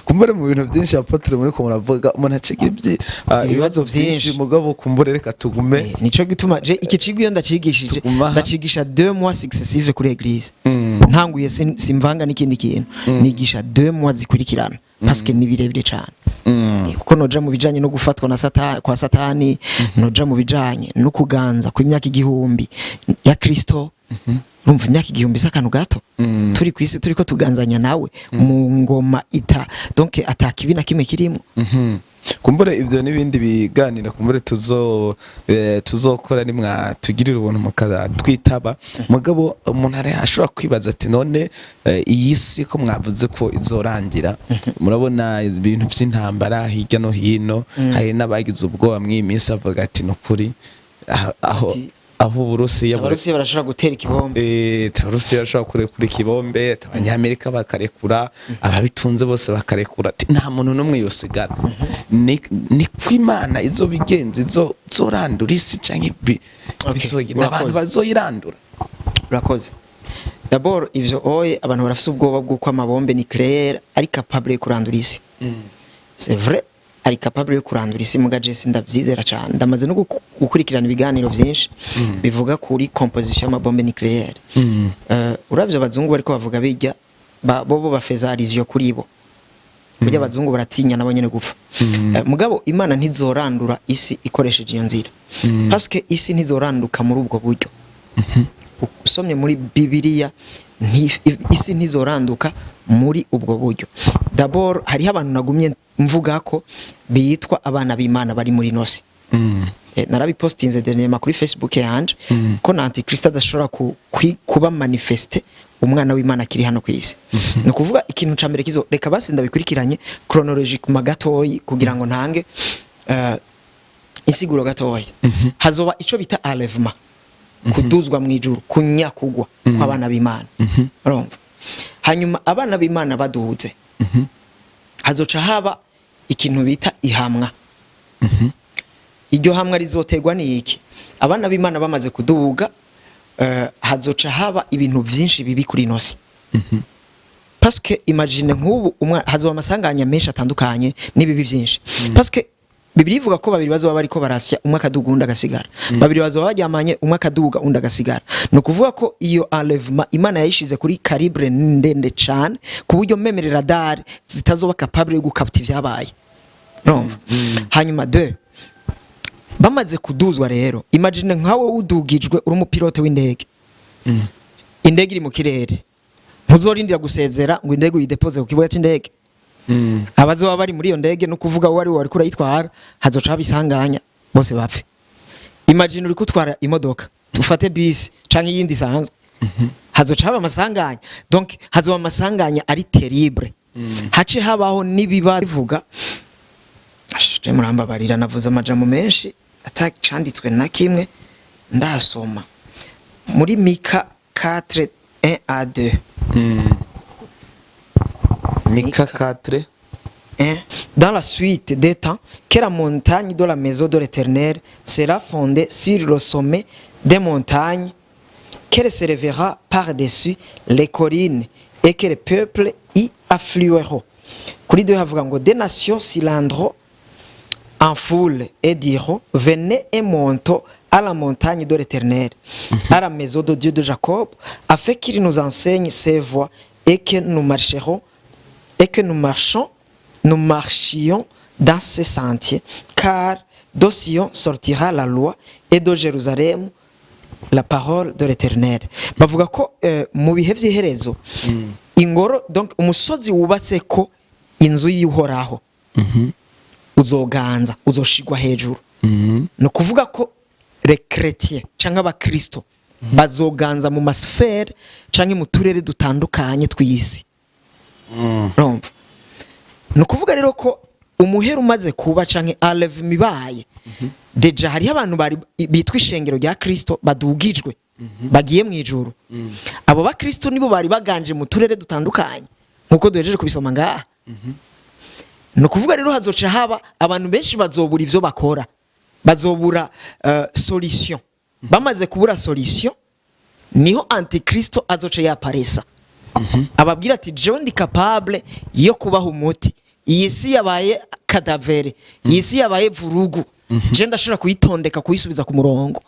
Kumbure mu bintu byinshi, apôtre, muri ko muravuga umuntu aciga ibibazo
Ibibazo
byinshi.
byinshi.
Mugabo kumbure reka tugume.
Nico gituma je iki cigwa iyo ndacigishije,
Tuguma aha.
ndacigisha 2 mois successive kuri église. Ntanguye simvanga n'ikindi kintu, nigisha 2 mois zikurikirana parce que ni birebire cane. Kuko noja mu bijanye no gufatwa na Satani kwa Satani, noja mu bijanye no kuganza kw'imyaka 1000 ya Kristo. Urumva, imyaka 1000 si akantu gato. Turi ku isi turiko tuganzanya nawe mu ngoma ita, donc atakibi na kimwe kirimo.
Kumbure ibyo n'ibindi biganiro kumbure tuzokora nimwatugirira ubuntu mukatwitaba. Mugabo umuntu ari ashobora kwibaza ati none iyi si ko mwavuze ko izorangira, murabona ibintu by'intambara hirya no hino, hari n'abagize ubwoba mw'iyi minsi avuga ati nukuri aho aho Uburusiya
Abarusiya barashobora gutera ikibombe.
Abarusiya bashobora kurekura ikibombe, Abanyamerika bakarekura, ababitunze bose bakarekura, ati nta muntu n'umwe yosigara. Ni ko Imana izobigenza, izorandura isi canke
Okay,
bizogenda abantu
urakoze.
bazoyirandura?
Urakoze. D'abord ivyo oye, abantu barafise ubwoba bw'uko amabombe nucléaire ari capable yo kurandura isi. C'est vrai, ari capable yo kurandura isi, muga je sindavyizera cane. Ndamaze no gukurikirana ibiganiro vyinshi bivuga kuri composition y'amabombe nucléaire. Uravye abazungu bariko bavuga bijya bobo bafeza allusion kuri bo, burya abazungu baratinya nabo nyene gupfa. Mugabo Imana ntizorandura isi ikoresheje iyo nzira, parce que isi ntizoranduka muri ubwo buryo. Usomye muri Bibiliya, isi ntizoranduka muri ubwo buryo. D'abord hariho abantu nagumye mvuga ko bitwa abana b'Imana bari muri nosi. Narabipostinze dernièrement kuri Facebook yanje ko na Antichrist adashobora kuba manifesté umwana w'Imana akiri hano ku isi. Ni ukuvuga ikintu ca mbere kizo, reka basi ndabikurikiranye chronologiquement gatoyi kugira ngo ntange. Insiguro gatoya: hazoba ico bita enlèvement, kuduzwa mu ijuru, kunyakugwa kw'abana b'Imana, urumva? Hanyuma abana b'Imana baduze, hazoca haba ikintu bita ihamwa. Iryo hamwa rizoterwa ni iki? Abana b'Imana bamaze kuduga, hazoca haba ibintu vyinshi bibi kuri ino si, parce que imagine nk'ubu hazoba amasanganya menshi atandukanye n'ibibi vyinshi, parce que Bibiliya ivuga ko babiri bazoba bariko barasya, umwe akaduga, undi agasigara. Babiri bazoba baryamanye, umwe akaduga, undi agasigara. Ni ukuvuga ko iyo enlèvement Imana yayishize kuri calibre ndende cane, ku buryo même radar zitazoba capable yo gukapta ivyabaye, urumva? Hanyuma de bamaze kuduzwa rero, imagine nkawe udugijwe uri umupilote w'indege, indege iri mu kirere, ntuzorindira gusezera ngo indege uyidepoze ku kibuga c'indege. Abazoba bari muri iyo ndege, no kuvuga uwo ari we wariko urayitwara, hazoca haba isanganya, bose bapfe. Imagine uri kutwara imodoka, ufate bisi canke iyindi isanzwe, hazoca haba amasanganya. Donc hazoba amasanganya ari terrible, hace habaho n'ibiba bivuga. Ash, je murambabarira, navuze amajambo menshi atacanditswe na kimwe. Ndasoma muri Mika 4 1 à 2.
Mika 4.
1. Dans la suite des temps, que la montagne de la maison de l'Éternel sera fondée sur le sommet des montagnes, qu'elle s'élèvera par-dessus les collines et que les peuples y afflueront. Kuri deux havuga ngo: des nations s'y rendront en foule et diront: venez et montons à la montagne de l'Éternel, à la maison de Dieu de Jacob, afin qu'il nous enseigne ses voies et que nous marcherons et que nous marchons, nous marchions dans ces sentiers, car de Sion sortira la loi et de Jérusalem la parole de l'Éternel. Bavuga ko mu bihe vy'iherezo ingoro, donc umusozi wubatse ko inzu y'Uhoraho, uzoganza, uzoshigwa hejuru. Ni ukuvuga ko les chrétiens canke abakristo bazoganza mu ma sphères canke mu turere dutandukanye tw'isi, urumva? Ni ukuvuga rero ko umuhero umaze kuba canke enlèvement ibaye, déjà hariho abantu bari bitwa ishengero rya Kristo badugijwe, bagiye mu ijuru. Abo bakristo nibo bari baganje mu turere dutandukanye, nkuko duhejeje kubisoma ngaha. Ni ukuvuga rero hazoca haba abantu benshi bazobura ivyo bakora, bazobura solution. Bamaze kubura solution, niho antikristo azoca yaparesa, ababwira ati: jewe ndi capable yo kubaha umuti. Iyi si yabaye cadavre, iyi si yabaye vurugu, je ndashobora kuyitondeka, kuyisubiza ku murongo.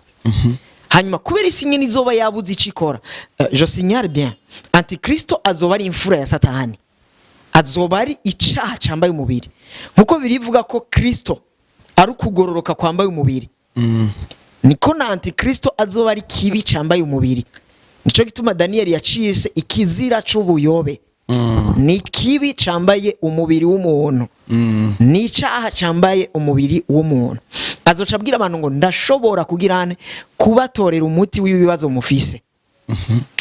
Hanyuma kubera isi nyine izoba yabuze ico ikora, je signale bien, antikristo azoba ari imfura ya Satani, azoba ari icaha cambaye umubiri, nkuko birivuga ko Kristo ari ukugororoka kwambaye umubiri, niko na antikristo azoba ari kibi cambaye umubiri. Nico gituma Daniyeli yacise ikizira c'ubuyobe. Ni kibi cambaye umubiri w'umuntu, ni icaha cambaye umubiri w'umuntu. Azoca abwira abantu ngo: ndashobora kugira nte? Kubatorera umuti w'ibibazo mufise.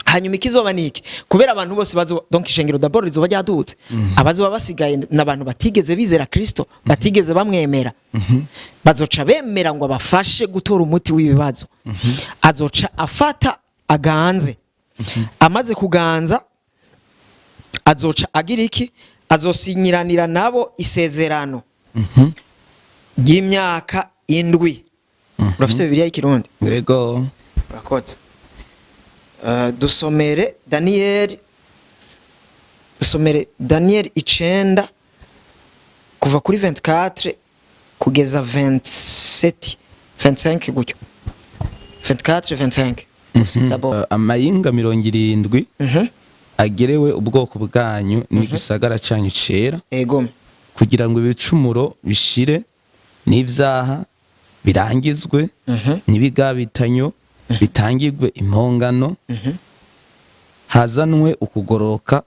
Hanyuma ikizoba ni iki? Kubera abantu bose bazo, donc ishengero d'abord rizoba ryadutse, abazoba basigaye n'abantu batigeze bizera Kristo, batigeze bamwemera, bazoca bemera ngo abafashe gutora umuti w'ibibazo. Azoca afata aganze. Amaze kuganza, azoca agira iki? Azosinyiranira nabo isezerano ry'imyaka 7. Urafise Bibiliya y'Ikirundi?
Yego.
Urakoze. Dusomere Daniyeli, dusomere Daniyeli 9 kuva kuri 24 kugeza 27, 25 gutyo, 24, 25 d'abord.
Amayinga 70 agerewe ubwoko bwanyu n'igisagara cyanyu cera, kugira ngo ibicumuro bishire n'ibyaha birangizwe, n'ibigabitanyo bitangirwe impongano, hazanwe ukugororoka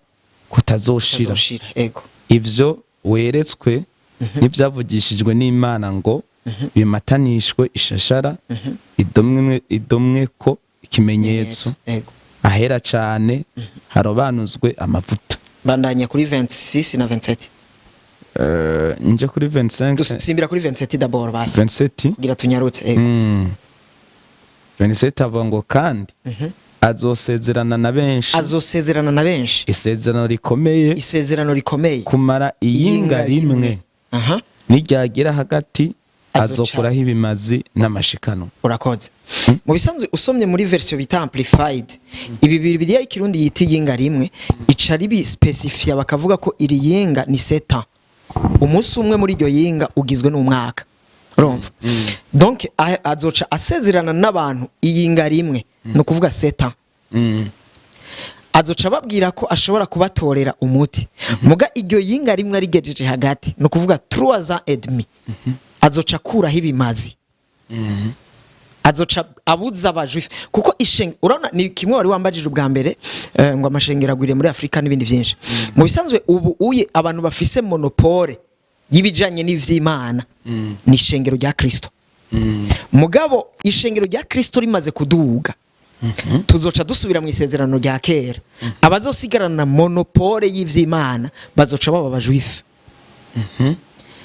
kutazoshira.
Kazoshira, ego.
Ivyo weretswe n'ibyavugishijwe n'Imana ngo bimatanishwe ishashara, idomwe ko ikimenyetso, ahera cane harobanuzwe amavuta.
Bandanya kuri 26 na 27.
Nje kuri 25.
Dusimbira kuri 27 d'abord basi.
27.
Kugira tunyarutse, ego.
27 avuga ngo: "Kandi azosezerana na benshi."
Azosezerana na benshi.
"Isezerano rikomeye."
Isezerano rikomeye.
"Kumara iyinga rimwe." "Niryagira hagati, azokuraho ibimazi n'amashikano."
Urakoze. Mu bisanzwe usomye muri version bita Amplified, ibi Bibiliya y'Ikirundi yita iyinga rimwe, ica ribi spécifia bakavuga ko iri yinga ni 7 ans. Umunsi umwe muri iryo yinga ugizwe n'umwaka, urumva? Donc azoca asezerana n'abantu iyinga rimwe, ni ukuvuga 7 ans. Azoca ababwira ko ashobora kubatorera umuti, muga iryo yinga rimwe arigejeje hagati, ni ukuvuga 3 ans et demi, azoca akuraho ibimazi, azoca abuza aba juifs, kuko ishenge urabona ni kimwe wari wambajije ubwa mbere, ngo amashengero agwiriye muri Afurika n'ibindi byinshi. Mu bisanzwe ubu uye abantu bafise monopole y'ibijanye n'ivy'Imana ni ishengero rya Kristo. Mugabo ishengero rya Kristo rimaze kuduga, tuzoca dusubira mu isezerano rya kera. Abazosigarana monopole y'ivy'Imana bazoca baba aba juifs.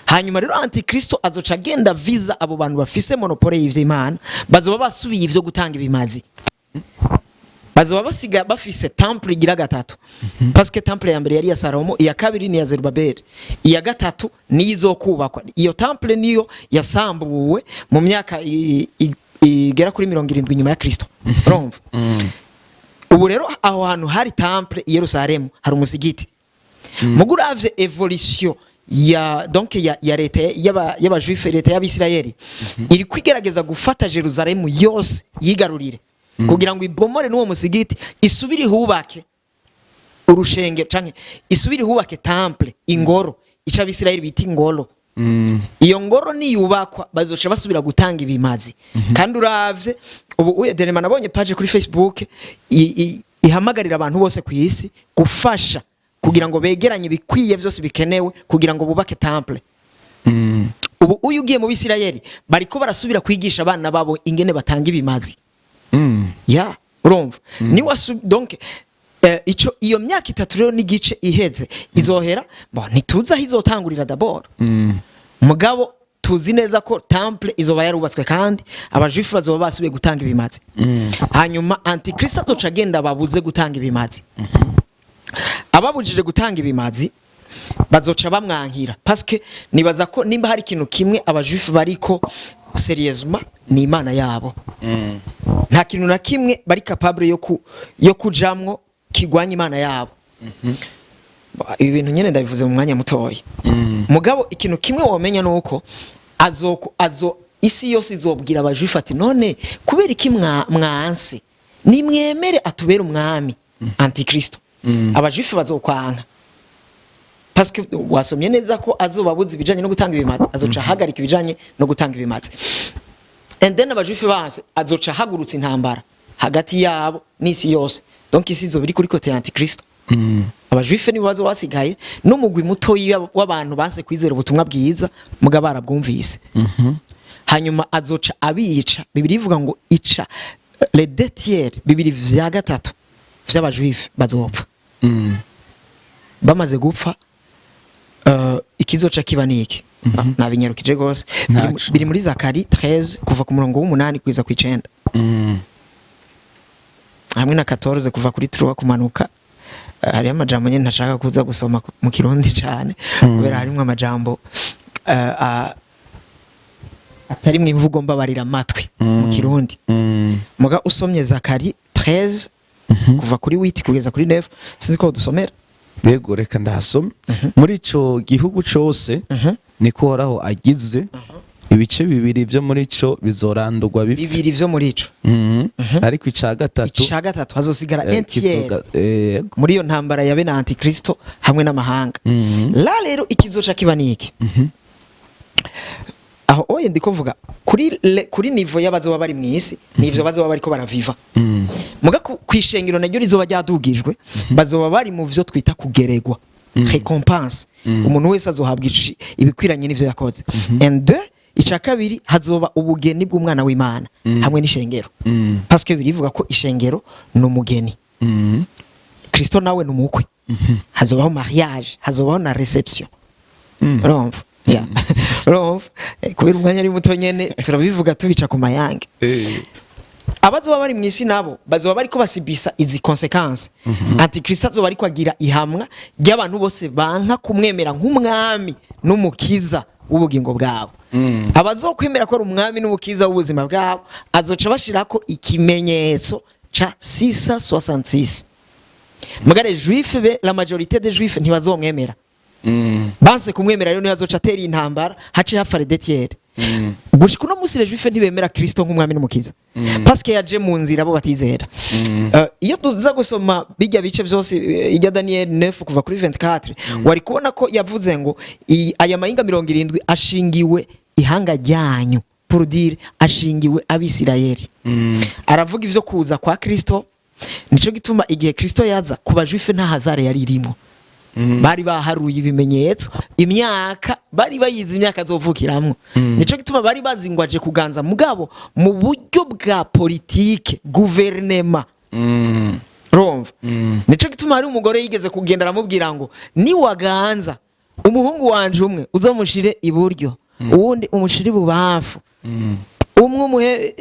Hanyuma rero Antikristo azoca agenda viza abo bantu bafise monopole y'ivy'Imana, bazoba basubiye ivyo gutanga ibimazi, bazoba basiga bafise temple igira gatatu, parce que temple ya mbere yari iya Salomo, iya kabiri ni iya Zerubabeli, iya gatatu niyo izokubakwa. Iyo temple niyo yasambuwe mu myaka igera kuri 70 nyuma ya Kristo, urumva? Ubu rero aho hantu hari temple i Yerusalemu hari umusigiti. Mugu uravye évolution ya donc ya leta y'aba juifs, leta y'Abisirayeli iri kwigerageza gufata Jerusalemu yose yigarurire, kugira ngo ibomore n'uwo musigiti, isubire ihubake urushenge canke isubire ihubake temple, ingoro, ico Abisirayeli bita ingoro. Iyo ngoro niyubakwa, bazoca basubira gutanga ibimazi. Kandi uravye ubu uye Denema, nabonye page kuri Facebook ihamagarira abantu bose ku isi gufasha kugira ngo begeranye ibikwiye byose bikenewe kugira ngo bubake temple. Ubu uyu ugiye mu Bisirayeli, bariko barasubira kwigisha abana babo ingene batanga ibimazi. Ya, urumva ni wasu. Donc ico iyo myaka 3 rero n'igice iheze izohera, bon, ntituzi aho izotangurira d'abord. Mugabo tuzi neza ko temple izoba yarubatswe kandi aba juifs bazoba basubiye gutanga ibimazi. Hanyuma Antikristo azoca agenda babuze gutanga ibimazi. Ababujije gutanga ibimazi bazoca bamwankira, parce nibaza ko nimba hari ikintu kimwe aba juifs bariko sérieusement ni Imana yabo. Nta kintu na kimwe bari capable yo kujamwo kigwanya Imana yabo. Ibi bintu nyene ndabivuze mu mwanya mutoya. Mugabo ikintu kimwe womenya nuko azo isi yose izobwira aba juifs ati: "None kubera iki mwanse? Nimwemere atubere umwami Antikristo." Aba juifs bazokwanka, parce que wasomye neza ko azobabuza ibijanye no gutanga ibimazi, azoca ahagarika ibijanye no gutanga ibimazi. And then aba juifs banse, azoca ahagurutsa intambara hagati yabo n'isi yose. Donc isi izoba iri kuri côté ya Antikristo. Aba juifs nibo bazo basigaye n'umugwi mutoyi w'abantu banse kwizera ubutumwa bwiza muga barabwumvise. Hanyuma azoca abica. Bibiliya ivuga ngo ica les deux tiers, bibiri vya gatatu vy'aba juifs bazopfa. Bamaze gupfa, ikizoca kiba niki? Nabinyarukije gose.
Ntaco.
Biri muri Zakari 13 kuva ku murongo w'umunani kugeza ku icenda, hamwe na 14 kuva kuri 3 kumanuka. Hariho amajambo nyine ntashaka kuza gusoma mu Kirundi cyane, kubera harimwo amajambo atari mu imvugo mbabarira amatwi mu Kirundi. Muga usomye Zakari 13 kuva kuri 8 kugeza kuri 9, sinzi ko dusomera.
Yego, reka ndahasome. "Muri ico gihugu cose, niko Uhoraho agize, ibice bibiri vyo muri ico bizorandurwa bipfe."
Bibiri vyo muri ico.
"Ariko ica gatatu"
Ica gatatu hazosigara un tiers.
Yego.
Muri iyo ntambara ya bene Antikristo hamwe n'amahanga. La rero ikizoca kiba niki aho oye? Ndiko mvuga kuri niveau y'abazoba bari mu isi, nivyo bazoba bariko baraviva. Muga kwishengero naryo rizoba ryadugijwe, bazoba bari mu vyo twita kugeregwa, récompense. Umuntu wese azohabwa ibikwiranye n'ivyo yakoze. And deux, ica kabiri, hazoba ubugeni bw'umwana w'Imana hamwe n'ishengero, parce que birivuga ko ishengero ni umugeni, Kristo nawe ni umukwe. Hazobaho mariage, hazobaho na réception. Urumva? Yeah. Urumva? Kubera umwanya ari muto nyene, turabivuga tubica ku mayange. Abazoba bari mu isi nabo bazoba bariko basibisa izi conséquences. Antikristo azoba ariko agira ihamwa ry'abantu bose banka kumwemera nk'umwami n'umukiza w'ubugingo bwabo. Abazokwemera ko ari umwami n'umukiza w'ubuzima bwabo, azoca bashirako ikimenyetso ca 666. Muga les juifs, be la majorité des juifs ntibazomwemera. Banse kumwemera rero, niyo azoca atera intambara, hace hapfa les deux tiers. Gushika uno munsi les juifs ntibemera Kristo nk'umwami n'umukiza, parce que yaje mu nzira bo batizera. Iyo tuza gusoma bijya bice byose, ijya Daniel 9 kuva kuri 24, wari kubona ko yavuze ngo aya mahinga 70 ashingiwe ihanga ryanyu, pour dire ashingiwe Abisirayeli. Aravuga ivyo kuza kwa Kristo. Nico gituma igihe Kristo yaza ku bajuife nta hasard yari irimo. Bari baharuye ibimenyetso, imyaka bari bayizi, imyaka azovukiramwo. Nico gituma bari bazi ngo aje kuganza, mugabo mu buryo bwa politike, guverinema. Urumva? Nico gituma hari umugore yigeze kugenda aramubwira ngo: "Niwaganza, umuhungu wanje umwe uzomushire iburyo, uwundi umushire ibubamfu, umwe umuhe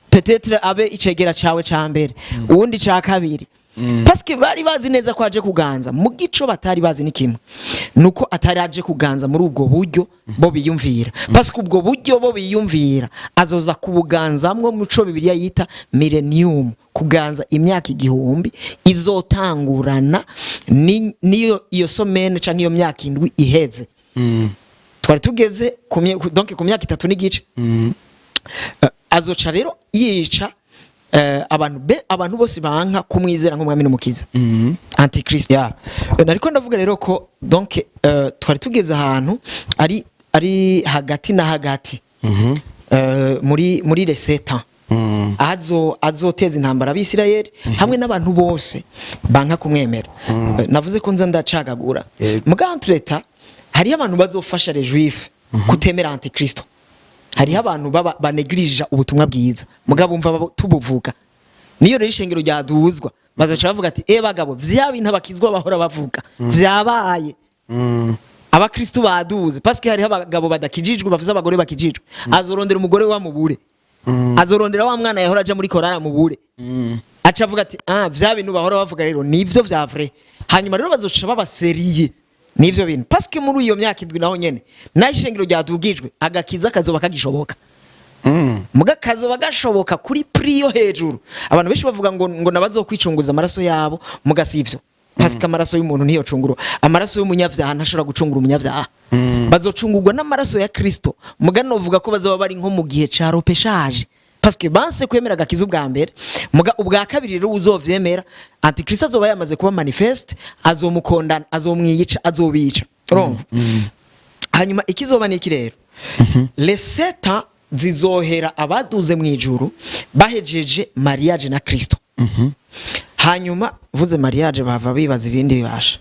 peut-être abe icegera cawe ca mbere, uwundi ca kabiri." Parce que bari bazi neza ko aje kuganza mu gico. Batari bazi ni kimwe, nuko atari aje kuganza muri ubwo buryo bo biyumvira, parce que ubwo buryo bo biyumvira azoza kubuganzamwo muco Bibiliya yita millennium, kuganza imyaka 1000 izotangurana niyo iyo semaine canke iyo myaka 7 iheze. Twari tugeze donc ku myaka 3 n'igice. Azoca rero yica abantu be, abantu bose banka kumwizera nk'umwami n'umukiza, antichrist. Ya, nariko ndavuga rero ko donc twari tugeze ahantu ari hagati na hagati, muri les 7 ans, azo azoteza intambara abisirayeli hamwe n'abantu bose banka kumwemera. Navuze ko nza ndacagagura. Muga entre-temps hariho abantu bazofasha les juifs kutemera antikristo. Hariho abantu baba banegrija ubutumwa bwiza, mugabo bumva tubuvuga. Niyo rero ishengero ryaduzwa, bazoca bavuga ati: "E bagabo, vya bintu abakizwa bahora bavuga vyabaye, abakristu baduze." Parce que hariho abagabo badakijijwe bafise abagore bakijijwe. Azorondera umugore wa mubure, azorondera wa mwana yahora aja muri korara mubure, aca avuga ati: "Ah, vya bintu bahora bavuga rero nivyo vya vrai." Hanyuma rero bazoca babaseriye nivyo bintu, parce que muri iyo myaka 7 naho nyene, naho ishengero ryadugijwe, agakiza kazoba kagishoboka. Muga kazoba gashoboka kuri prix yo hejuru. Abantu benshi bavuga ngo nabazokwicunguza amaraso yabo, muga sivyo, parce que amaraso y'umuntu ntiyocungura. Amaraso y'umunyavyaha ntashobora gucungura umunyavyaha. Bazocungurwa n'amaraso ya Kristo. Muga novuga ko bazoba bari nko mu gihe ca repêchage, parce que banse kwemera agakiza ubwa mbere. Muga ubwa kabiri rero uzovyemera, antikristo azoba yamaze kuba manifeste, azomukondana, azomwiyica, azobica. Urumva? Hanyuma ikizoba ni iki rero? Les 7 ans zizohera abaduze mu ijuru bahejeje mariage na Kristo. Hanyuma vuze mariage, bava bibaza ibindi bibasha,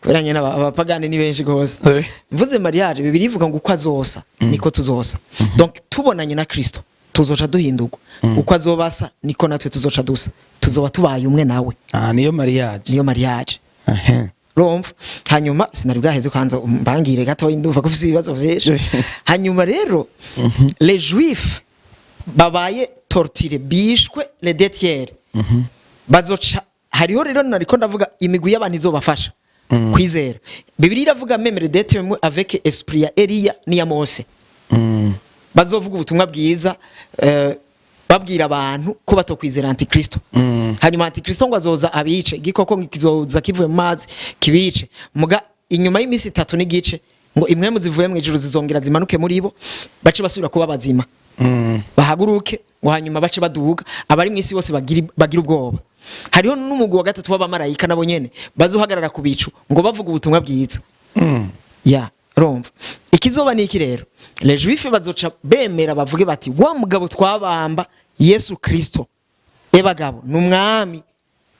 kubera nyene abapagani ni benshi gose. Mvuze mariage, Bibiliya ivuga ngo uko azosa niko tuzosa. Donc tubonanye na Kristo tuzoca duhindurwa. Uko azobasa niko natwe tuzoca dusa, tuzoba tubaye umwe nawe.
Ah, niyo mariage.
Niyo mariage. Urumva? Hanyuma sinari bwaheze, kwanza mbangire gato, ndumva ko ufise ibibazo vyinshi. Hanyuma rero les juifs babaye torturés, bishwe, les deux tiers bazoca. Hariho rero, nariko ndavuga imigwi y'abantu izobafasha kwizera. Bibiliya iravuga même les deux tiers avec esprit ya Eliya n'iya Mose bazovuga ubutumwa bwiza, babwira abantu ko batokwizera antikristo. Hanyuma antikristo ngo azoza abice, igikoko ngo kizoza kivuye mu mazi kibice. Muga inyuma y'iminsi 3 n'igice ngo impwemu zivuye mu ijuru zizongera zimanuke muri bo, bace basubira kuba bazima, bahaguruke, ngo hanyuma bace baduga, abari mu isi bose bagira ubwoba. Hariho n'umugwi wa gatatu w'abamarayika, nabo nyene bazohagarara ku bicu ngo bavuga ubutumwa bwiza. Ya, urumva? Ikizoba ni iki rero? Les juifs bazoca bemera, bavuge bati: "Wa mugabo twabamba, Yesu Kristo, ebagabo ni umwami,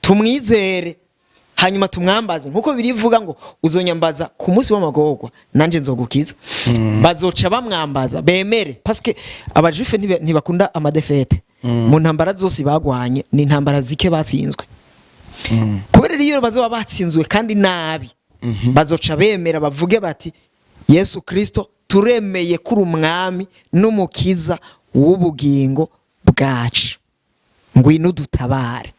tumwizere, hanyuma tumwambaze, nkuko birivuga ngo: 'Uzonyambaza ku munsi w'amagorwa, nanje nzogukiza.'" Bazoca bamwambaza, bemere, parce que abajuife ntibakunda ama défaites. Mu ntambara zose bagwanye, ni intambara zike batsinzwe. Kubera rero iyo bazoba batsinzwe kandi nabi. Bazoca bemera, bavuge bati: "Yesu Kristo, turemeye kuri umwami n'umukiza w'ubugingo bwacu, ngwino udutabare."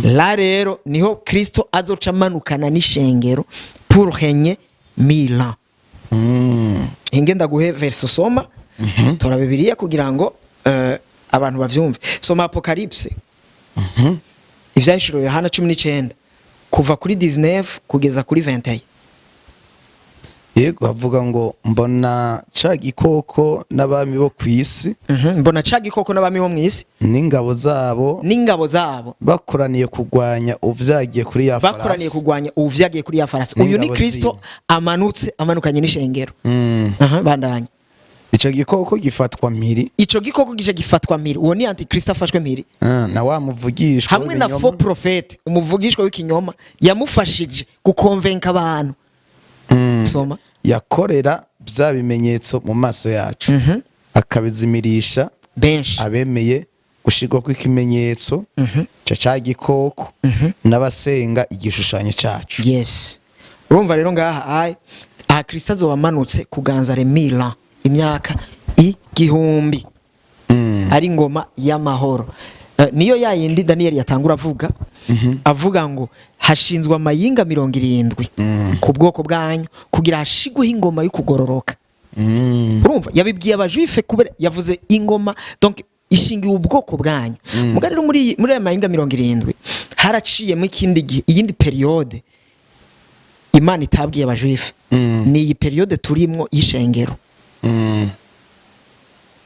La rero niho Kristo azoca amanukana n'ishengero pour régner 1000 ans. Inge ndaguhe verse, soma, tora Bibiliya kugira ngo abantu bavyumve. Soma Apocalypse, Ivyahishuriwe Yohana 19, kuva kuri 19 kugeza kuri 21.
Yego, bavuga ngo: "Mbona ca gikoko n'abami bo ku isi."
Mbona ca gikoko n'abami bo mw'isi.
N'ingabo zabo.
N'ingabo zabo.
Bakoraniye kurwanya uvyagiye kuri ya
Bakoraniye
farasi.
Kurwanya uwuvyagiye kuri ya farasi. Uyu ni
N'ingabo
Kristo
ziwe.
amanutse, amanukanye n'ishengero. Aha, bandanya.
Ico gikoko gifatwa mpiri.
Ico gikoko gice gifatwa mpiri, uwo ni antikristo afashwe mpiri.
Ah, na wa muvugishwa
Hamwe na
w'ibinyoma.
faux prophète, umuvugishwa w'ikinyoma yamufashije gukonvenka abantu. Soma.
Yakorera bya bimenyetso mu maso yacu, akabizimirisha
benshi
abemeye gushirwa kw'ikimenyetso ca ca gikoko n'abasenga igishushanyo cacu.
Yes, urumva rero ngaha ai aha Kristo azoba amanutse kuganza les 1000 ans, imyaka 1000, ari ingoma y'amahoro. Niyo ya yindi Daniel yatangura avuga ngo hashinzwe amayinga 70 ku bwoko bwanyu kugira hashigweho ingoma y'ukugororoka. Urumva yabibwiye abajuife kubera yavuze ingoma, donc ishingiye ubwoko bwanyu. Muga rero muri aya mayinga 70 haraciyemo ikindi gihe, iyindi période Imana itabwiye abajuife. Ni iyi période turimwo y'ishengero.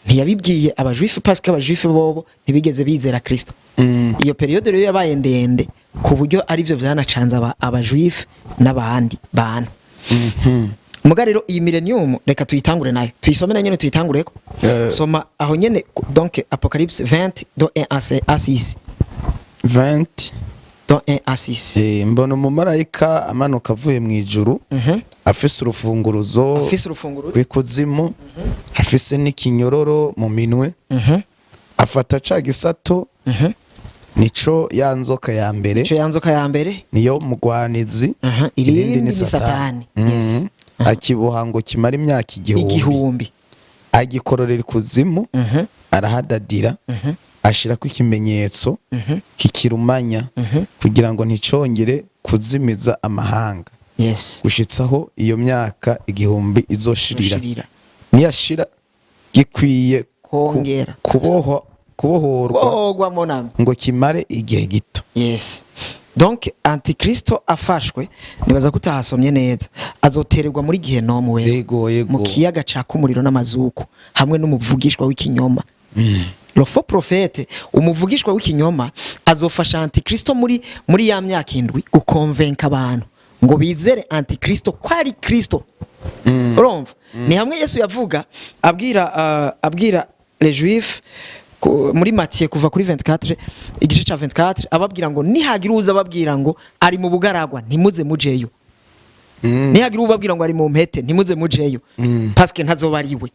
Ntiyabibwiye abajuife parce que abajuife bobo ntibigeze bizera Kristo. Iyo période rero yabaye ndende ku buryo arivyo vyanacanze abajuife n'abandi bantu. Muga rero iyi millennium reka tuyitangure nayo, tuyisome na nyene, tuyitangureko. Soma aho nyene, donc Apocalypse 20 do 1 à 6.
20.
Do 1 à 6.
Mbona umumarayika amanuka avuye mu ijuru, afise urufunguruzo
afise urufunguruzo
rw'ikuzimu, afise n'ikinyororo mu minwe. Afata ca gisato, nico ya nzoka ya mbere,
ico ya nzoka ya mbere,
niyo mugwanizi,
irindi ni Satani. Yes.
Akiboha ngo kimara imyaka 1000.
1000.
Agikororera ikuzimu, arahadadira, ashirako ikimenyetso kikirumanya, kugira ngo nticongere kuzimiza amahanga, gushitsaho iyo myaka 1000 izoshirira.
Ushirira.
Niyashira gikwiye
Kongera.
kubohorwa
bohogwa monami
ngo kimare igihe gito.
Yes, donc antikristo afashwe, nibaza ko utahasomye neza, azotererwa muri gihenomu we,
Yego.
mu kiyaga caka umuriro n'amazuku, hamwe n'umuvugishwa w'ikinyoma, le faux prophète. Umuvugishwa w'ikinyoma azofasha antikristo muri ya myaka 7 gukonvenka abantu ngo bizere antikristo ko ari Kristo. Urumva ni hamwe Yesu yavuga abwira les juifs muri Matthieu kuva kuri 24, igice ca 24, ababwira ngo nihagira uza ababwira ngo ari mu bugaragwa, ntimuze mujeyo. Nihagira ubabwira ngo ari mu mpete, ntimuze mujeyo, parce que ntazoba ari we.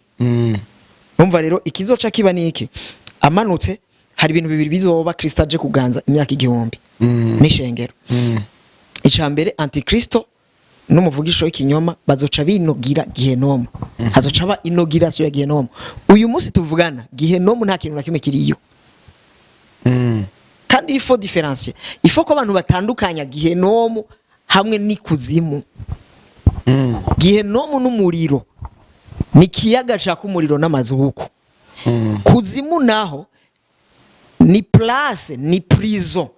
Umva rero, ikizoca kiba niki? Amanutse, hari ibintu bibiri bizoba Kristo aje kuganza imyaka 1000 n'ishengero. Ica mbere, antikristo n'umuvugisho w'ikinyoma bazoca binogira gihenomu, hazoca ba inauguration ya gihenomu. Uyu munsi tuvugana, gihenomu nta kintu na kimwe kiriyo. Kandi il faut différencier, il faut ko abantu batandukanya gihenomu hamwe n'ikuzimu. Gihenomu n'umuriro, ni ikiyaga caka umuriro n'amazuku. Kuzimu naho ni place, ni prison.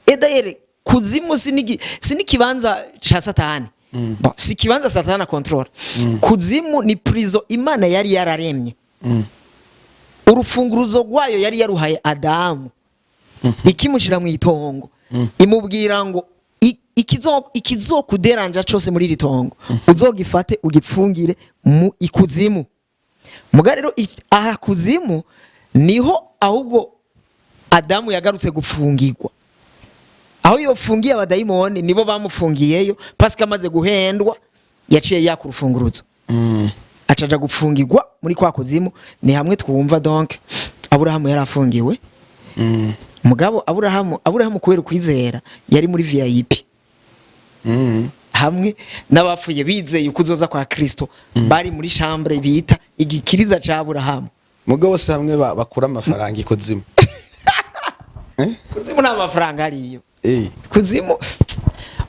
Et d'ailleurs kuzimu si n'ikibanza ca Satani. Bon, si ikibanza Satani akontorora. Kuzimu ni prison Imana yari yararemye. Urufunguruzo rwayo yari yaruhaye Adamu ikimushira mu itongo, imubwira ngo ikizokuderanja cose muri iri tongo uzogifate ugipfungire mu ikuzimu. Muga rero aha kuzimu niho ahubwo Adamu yagarutse gupfungirwa. Aho yofungiye abadayimoni nibo bamufungiyeyo, parce que amaze guhendwa yaciye yaka urufunguruzo, acaja gupfungirwa muri kwa kuzimu. Ni hamwe twumva donc Aburahamu yari afungiwe. Mugabo Aburahamu kubera ukwizera yari muri VIP. Hamwe n'abapfuye bizeye ukuzoza kwa Kristo bari muri chambre bita igikiriza ca Aburahamu.
Mugabo bose hamwe bakura amafaranga ikuzimu.
Kuzimu nta mafaranga ariyo. Kuzimu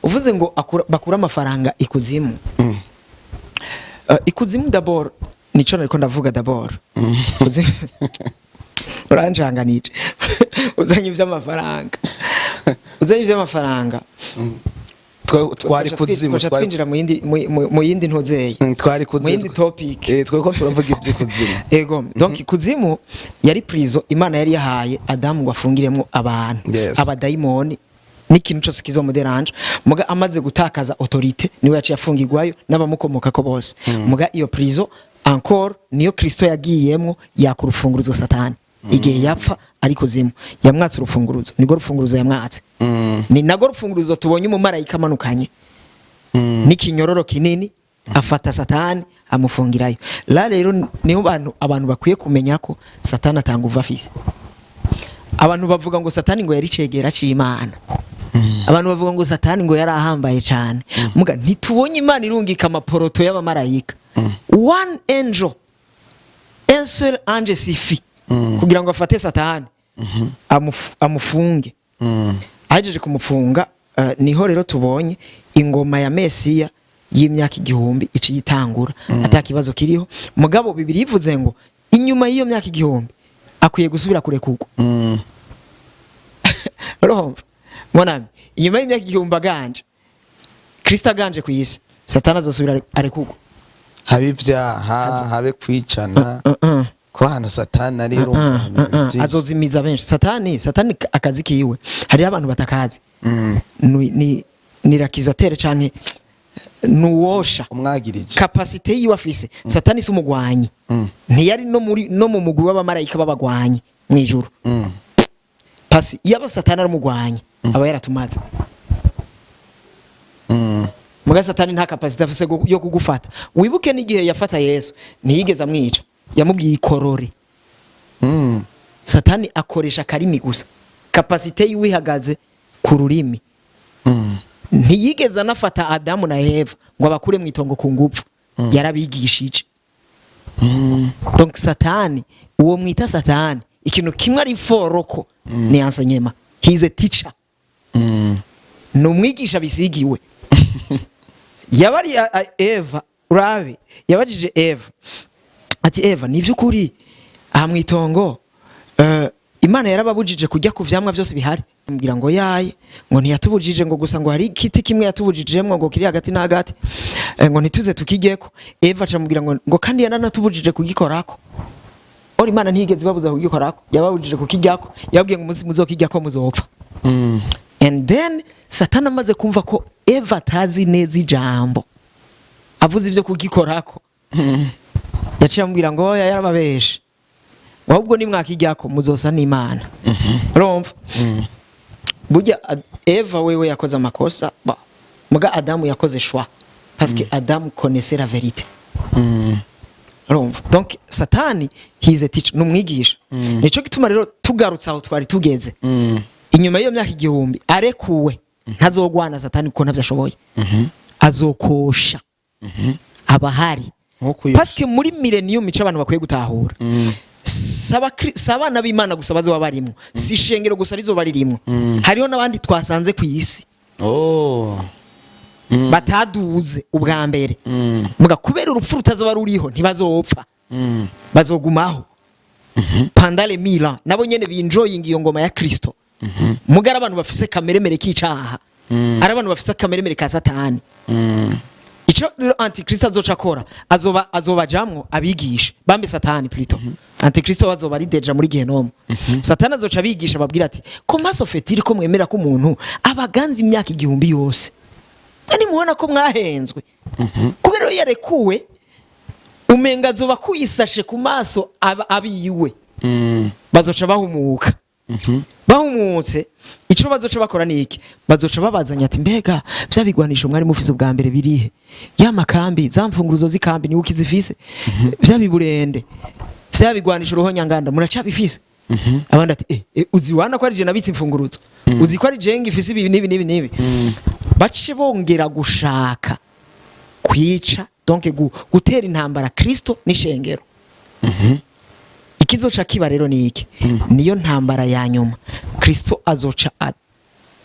uvuze ngo bakura amafaranga ikuzimu. Ikuzimu d'abord, nico nariko ndavuga d'abord. Kuzimu uranjanganije, uzanye ivy'amafaranga, uzanye ivy'amafaranga.
Twari kuzimu.
Twaca twinjira mu yindi ntuzeye.
Twari kuzimu.
Mu yindi topic.
Twe ko turavuga iby'ikuzimu.
Ego, donc ikuzimu yari prison Imana yari yahaye Adamu ngo afungiremwo abantu, abadayimoni n'ikintu cyose kizomuderanje. Muga amaze gutakaza autorité, niwe yaciye afungirwayo n'abamukomokako bose. Muga iyo prison encore niyo Kristo yagiyemwo yaka urufunguruzo Satani igihe yapfa ari kuzimu. Yamwatse urufunguruzo, nirwo rufunguruzo yamwatse. Ni nago rufunguruzo tubonye umumarayika amanukanye n'ikinyororo kinini, afata Satani amufungirayo. La rero niho abantu bakwiye kumenya ko Satani atanga uva afise. Abantu bavuga ngo Satani ngo yari cegera c'Imana, abantu bavuga ngo Satani ngo yari ahambaye cyane. Muga ntitubonye Imana irungika amaporoto y'abamarayika. One angel, un seul ange suffit kugira ngo afate Satani amufunge. Ahejeje kumufunga, niho rero tubonye ingoma ya Mesiya y'imyaka 1000 iciye itangura ata kibazo kiriho. Mugabo Bibiri ivuze ngo inyuma y'iyo myaka 1000 akwiye gusubira kurekurwa. Urumva mon ami, inyuma y'imyaka 1000 aganje, Kristo aganje ku isi, Satani azosubira arekurwa.
Habe ibyaha, habe kwicana, ko hano Satani ari, urumva ibintu byinshi.
Azozimiza benshi. Satani akazi kiwe hariho abantu batakazi. Ni l'accusateur canke nuwosha.
Umwagirije.
Capacité yiwe afise, Satani si umugwanyi. Ntiyari no mu mugwi w'abamarayika b'abagwanyi mw'ijuru. Pasi iyo Satani ari umugwanyi aba yaratumaze. Muga Satani nta capacité afise yo kugufata. Wibuke n'igihe yafata Yesu, ntiyigeze amwica, yamubwiye ikorore. Satani akoresha akarimi gusa, capacité yiwe ihagaze ku rurimi. Ntiyigeze anafata Adamu na Eva ngo abakure mu itongo ku ngufu, yarabigishije. Donc Satani, uwo mwita Satani, ikintu kimwe ari foroko ni enseignement. He is a teacher. Ni umwigisha bisigiwe. Yabari Eva, urabe yabajije Eva ati: "Eva, ni vy'ukuri aha mu itongo Imana yarababujije kujya ku vyamwa byose bihari?" Ambwira ngo yaye, ngo ntiyatubujije, ngo gusa ngo hari igiti kimwe yatubujijemwo, ngo kiri hagati na hagati, ngo ntituze tukijyeko. Eva acamubwira ngo kandi yaranatubujije kugikorako. Ora Imana ntiyigeze ibabuza kugikorako, yababujije kukijyako. Yababwiye ngo umunsi muzokijyako muzopfa. And then Satani amaze kumva ko Eva atazi neza ijambo, avuze ibyo kugikorako, yaciye amubwira ngo oya, yarababeshe, ahubwo nimwakijyako muzosa n'Imana. Urumva burya Eva wewe yakoze amakosa ba muga Adamu yakoze choix, parce que Adam connaissait la vérité. Urumva, donc Satani, he is a teacher, ni umwigisha. Nico gituma rero tugarutse aho twari tugeze, inyuma y'iyo myaka 1000 arekuwe, ntazogwana Satani kuko ntabyo ashoboye. Azokosha abahari.
Nko kuyosha.
Parce que muri millennium, ico abantu bakwiye gutahura, si abana b'Imana gusa bazoba barimwo, si ishengero gusa rizoba ririmwo, hariho n'abandi twasanze ku isi bataduze ubwa mbere. Muga kubera urupfu rutazoba ruriho, ntibazopfa, bazogumaho pendant les 1000 ans, nabo nyene binjoyinga iyo ngoma ya Kristo. Muga ari abantu bafise kameremere k'icaha, ari abantu bafise akameremere ka Satani. Ico rero Antikristo azoca akora, azoba azobajamwo abigisha bambe, Satani plutôt. Antikristo azoba ari déjà muri gehinomu. Satani azoca abigisha, ababwira ati: "Comment se fait-il ko mwemera ko umuntu abaganza imyaka 1000 yose? Nimubona ko mwahenzwe." Kubera iyo yarekuwe, umenga azoba kuyisashe ku maso abiwe, bazoca bahumuka. Bahumutse, ico bazoca bakora ni iki? Bazoca babazanya ati: "Mbega vya bigwanisho mwari mufise ubwa mbere birihe? Ya makambi, za mfunguruzo z'ikambi niwe ukizifise? Vya biburende, vya bigwanisho ruhonyanganda muracabifise?" Abandi ati: "Eh, uzi wana ko ari je nabitse imfunguruzo, uzi ko ari je ngifise ibi n'ibi n'ibi n'ibi." Bace bongera gushaka kwica, donc gutera intambara Kristo n'ishengero. Ikizoca kiba rero ni iki? Niyo ntambara ya nyuma. Kristo azoca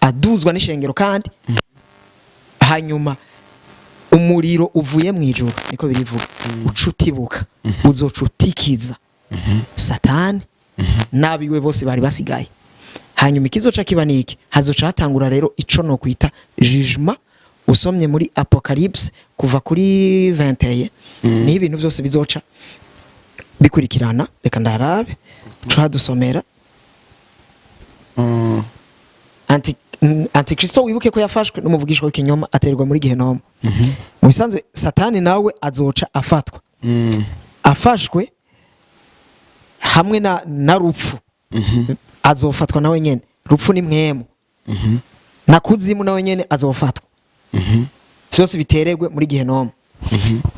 aduzwa n'ishengero, kandi hanyuma umuriro uvuye mu ijuru, niko birivuga, uca utibuka, uzoca utikiza Satani n'abiwe bose bari basigaye. Hanyuma ikizoca kiba ni iki? Hazoca hatangura rero ico no kwita jugement. Usomye muri Apocalypse kuva kuri 21, niho ibintu byose bizoca bikurikirana. Reka ndarabe tuhadusomera. Antikristo, wibuke ko yafashwe n'umuvugishwa w'ikinyoma, aterwa muri gehinomu. Mu bisanzwe Satani nawe azoca afatwa, afashwe hamwe na rupfu. Azofatwa nawe nyene, rupfu ni mwemu, na kuzimu nawe nyene azofatwa, vyose biteregwe muri gehinomu.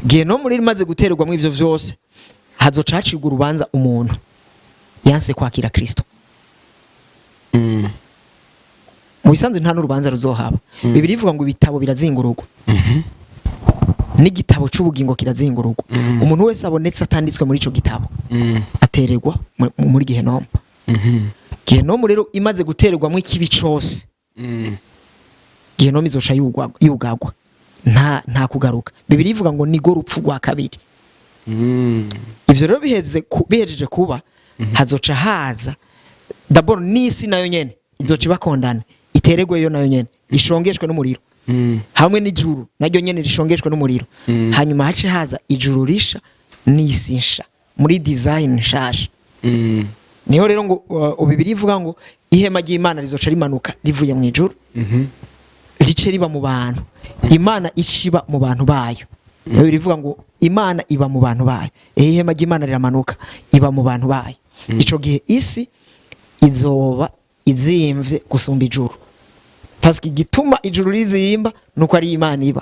Gehinomu rero imaze gutererwamo ivyo vyose, hazoca hacibwa urubanza umuntu yanse kwakira Kristo. Mu bisanzwe nta n'urubanza ruzohaba. Bibiliya ivuga ngo ibitabo birazingururwa, n'igitabo c'ubugingo kirazingururwa. Umuntu wese abonetse atanditswe muri ico gitabo atererwa muri gehinomu. Gehinomu rero imaze gutererwamo ikibi cose, gehinomu izoca yugagwa, nta kugaruka. Bibiliya ivuga ngo nigo rupfu rwa kabiri. Ivyo rero bihejeje kuba, hazoca haza d'abord n'isi nayo nyene izoca ibakondana, iteregweyo nayo nyene, ishongeshwe n'umuriro, hamwe n'ijuru naryo nyene rishongeshwe n'umuriro. Hanyuma hace haza ijuru risha n'isi nsha muri design nshasha. Niho rero ngo Bibiliya ivuga ngo ihema ry'Imana rizoca rimanuka rivuye mu ijuru, rice riba mu bantu, Imana iciba mu bantu bayo. Bibiliya ivuga ngo Imana iba mu bantu bayo. Ihema ry'Imana riramanuka, iba mu bantu bayo. Ico gihe isi izoba izimvye gusumba ijuru, parce que igituma ijuru rizimba nuko ari Imana iba.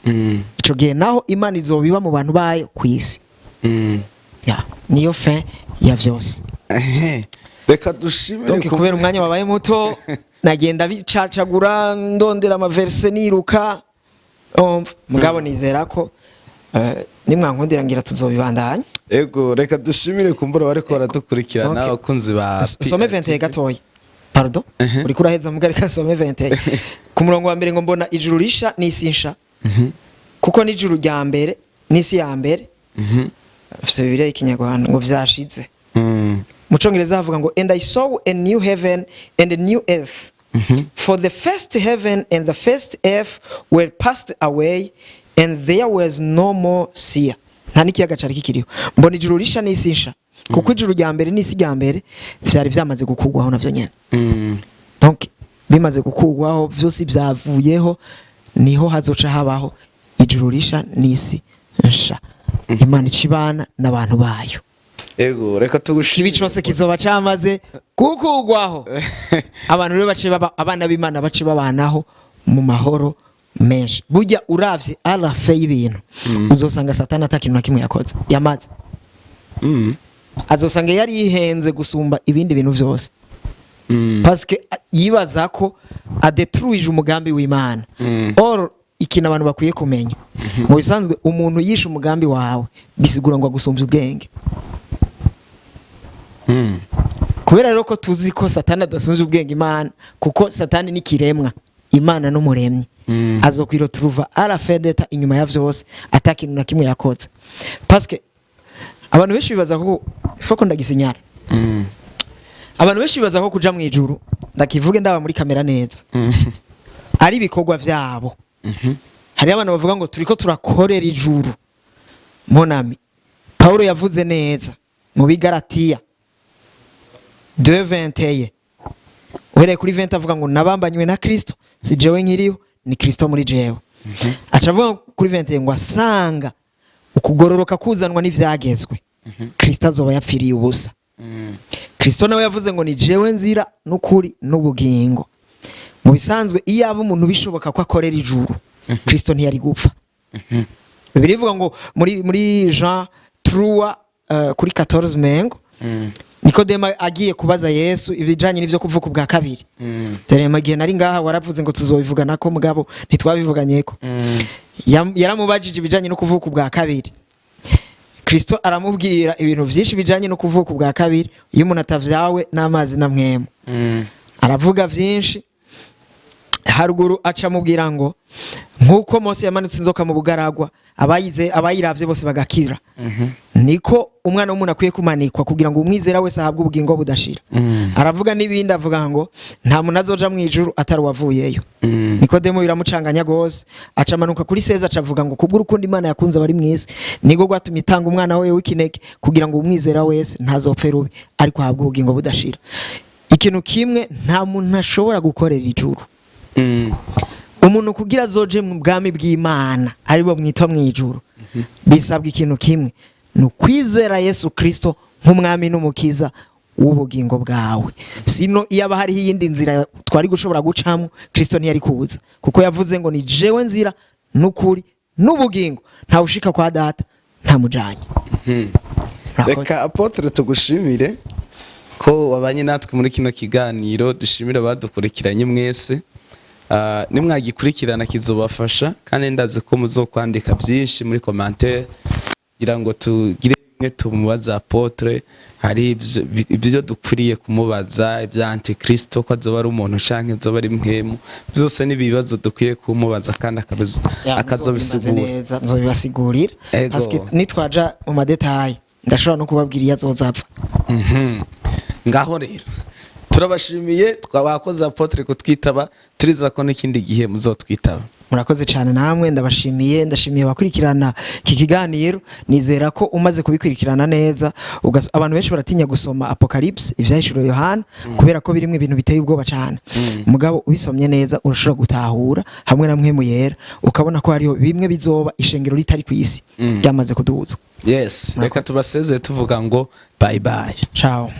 Ico gihe naho Imana izoba iba mu bantu bayo ku isi. Ya, niyo fin ya vyose.
Ehe. Reka dushimire.
Donc kubera umwanya wabaye muto, nagenda bicacagura, ndondera ama versets, niruka. Umva, mugabo nizera ko nimwankundira ngira tuzobibandanya.
Ego, reka dushimire kumbura bariko baradukurikirana,
Donc,
abakunzi ba
some 21 gatoya, pardon, uriko uraheza, mugabo reka some 21 ku murongo wa mbere, ngo mbona ijuru risha n'isi nsha, kuko n'ijuru rya mbere n'isi ya mbere, mfite Bibiliya y'Ikinyarwanda, ngo vyashize. Mu Congereza havuga ngo: "And I saw a new heaven and a new earth, for the first heaven and the first earth were passed away, and there was no more sea." Nta n'ikiyaga cari kikiriho. Mbona ijuru risha n'isi nsha, kuko ijuru rya mbere n'isi rya mbere vyari vyamaze gukurwaho navyo nyene. Donc bimaze gukurwaho, vyose vyavuyeho, niho hazoca habaho ijuru risha n'isi nsha, Imana icibana n'abantu bayo.
Ego, reka
Kibi
tugushimire.
Cose kizoba camaze gukurwaho. Abantu rero bace baba abana b'Imana, bace babanaho mu mahoro menshi. Burya uravye à la fin y'ibintu, uzosanga Satani ata kintu na kimwe yakoze yamaze. Azosanga yari yihenze gusumba ibindi bintu vyose, parce que yibaza ko adetruije umugambi w'Imana. Or ikintu abantu bakwiye kumenya, mu bisanzwe umuntu yishe umugambi wawe, bisigura ngo agusumvye ubwenge. Kubera rero ko tuzi ko Satani adasumvye ubwenge Imana, kuko Satani ni kiremwa, Imana n'umuremyi, azokwiretrouva à la fin d'état, inyuma ya vyose, ata kintu na kimwe yakoze. Parce que abantu benshi bibaza ko foko ndagisinyara. Abantu benshi bibaza ko kuja mu ijuru, ndakivuge ndaba muri kamera neza, ari ibikorwa vyabo. Hariho abantu bavuga ngo turiko turakorera ijuru. Mon ami, Paulo yavuze neza mu Bigaratiya 2:21, uhereye kuri 20, avuga ngo nabambanywe na Kristo, si jewe nkiriho, ni Kristo muri jewe. Aca avuga kuri 21 ngo asanga ukugororoka kuzanwa n'ivyagezwe, Kristo azoba yapfiriye ubusa. Kristo nawe yavuze ngo ni jewe nzira n'ukuri n'ubugingo. Mu bisanzwe iyo aba umuntu bishoboka ko akorera ijuru, Kristo ntiyari gupfa. Bibiliya ivuga ngo muri Jean 3 kuri 14 mengo. Nikodemo agiye kubaza Yesu ibijanye n'ivyo kuvuka ubwa kabiri. Dore mu gihe nari ngaha waravuze ngo tuzobivugana ko, mugabo ntitwabivuganyeko. Yaramubajije ibijanye no kuvuka ubwa kabiri. Kristo aramubwira ibintu vyinshi bijanye no kuvuka ubwa kabiri, iyo umuntu atavyawe n'amazi na Mpwemu. Aravuga vyinshi haruguru, aca amubwira ngo nk'uko Mose yamanutse inzoka mu bugaragwa, abayize abayiravye bose bagakira, niko umwana w'umuntu akwiye kumanikwa kugira ngo umwizera wese ahabwe ubugingo budashira. Aravuga n'ibindi, avuga ngo nta muntu azoja mu ijuru atari uwavuyeyo. Nikodemo biramucanganya gose, aca amanuka kuri 16, aca avuga ngo kubw'urukundo Imana yakunze abari mw'isi niko rwatumye itanga umwana we w'ikinege kugira ngo umwizera wese ntazopfe rubi, ariko ahabwe ubugingo budashira. Ikintu kimwe, nta muntu ashobora gukorera ijuru. Umuntu kugira azoje mu bwami bw'Imana, aribo mwitwa mu ijuru, bisabwa ikintu kimwe, ni ukwizera Yesu Kristo nk'umwami n'umukiza w'ubugingo bwawe. Sino iyo aba hariho iyindi nzira twari gushobora gucamo, Kristo ntiyari kuza, kuko yavuze ngo ni jewe nzira n'ukuri n'ubugingo, ntawe ushika kwa Data ntamujanye. Murakoze.
Reka apôtre tugushimire ko wabanye natwe muri kino kiganiro, dushimire abadukurikiranye mwese. Nimwagikurikirana kizobafasha, kandi ndazi ko muzokwandika byinshi muri commentaire kugira ngo tugire bimwe tumubaza apôtre. Hari ibyo dukwiriye kumubaza, ibya antikristo, ko azoba ari umuntu canke azoba ari mpwemu, byose ni ibibazo dukwiye kumubaza kandi
Ya,
akazobisigura.
nzobimaze neza, nzobibasigurira.
Ego.
Parce que nitwaja mu ma détails, ndashobora no kubabwira iyo azozapfa.
Ngaho rero turabashimiye, twabakoze apôtre kutwitaba, turizera ko n'ikindi gihe muzotwitaba.
Murakoze cyane namwe, ndabashimiye, ndashimiye abakurikirana iki kiganiro. Nizera ko umaze kubikurikirana neza, abantu benshi baratinya gusoma Apocalypse, Ivyahishuriwe Yohana, kubera ko birimo ibintu biteye ubwoba cyane. Mugabo ubisomye neza urashobora gutahura hamwe na Mpwemu Yera, ukabona ko hariho bimwe bizoba ishengero ritari ku isi, ryamaze kuduza.
Yes, reka
Murakoze.
tubasezere tuvuga ngo bye bye.
Ciao.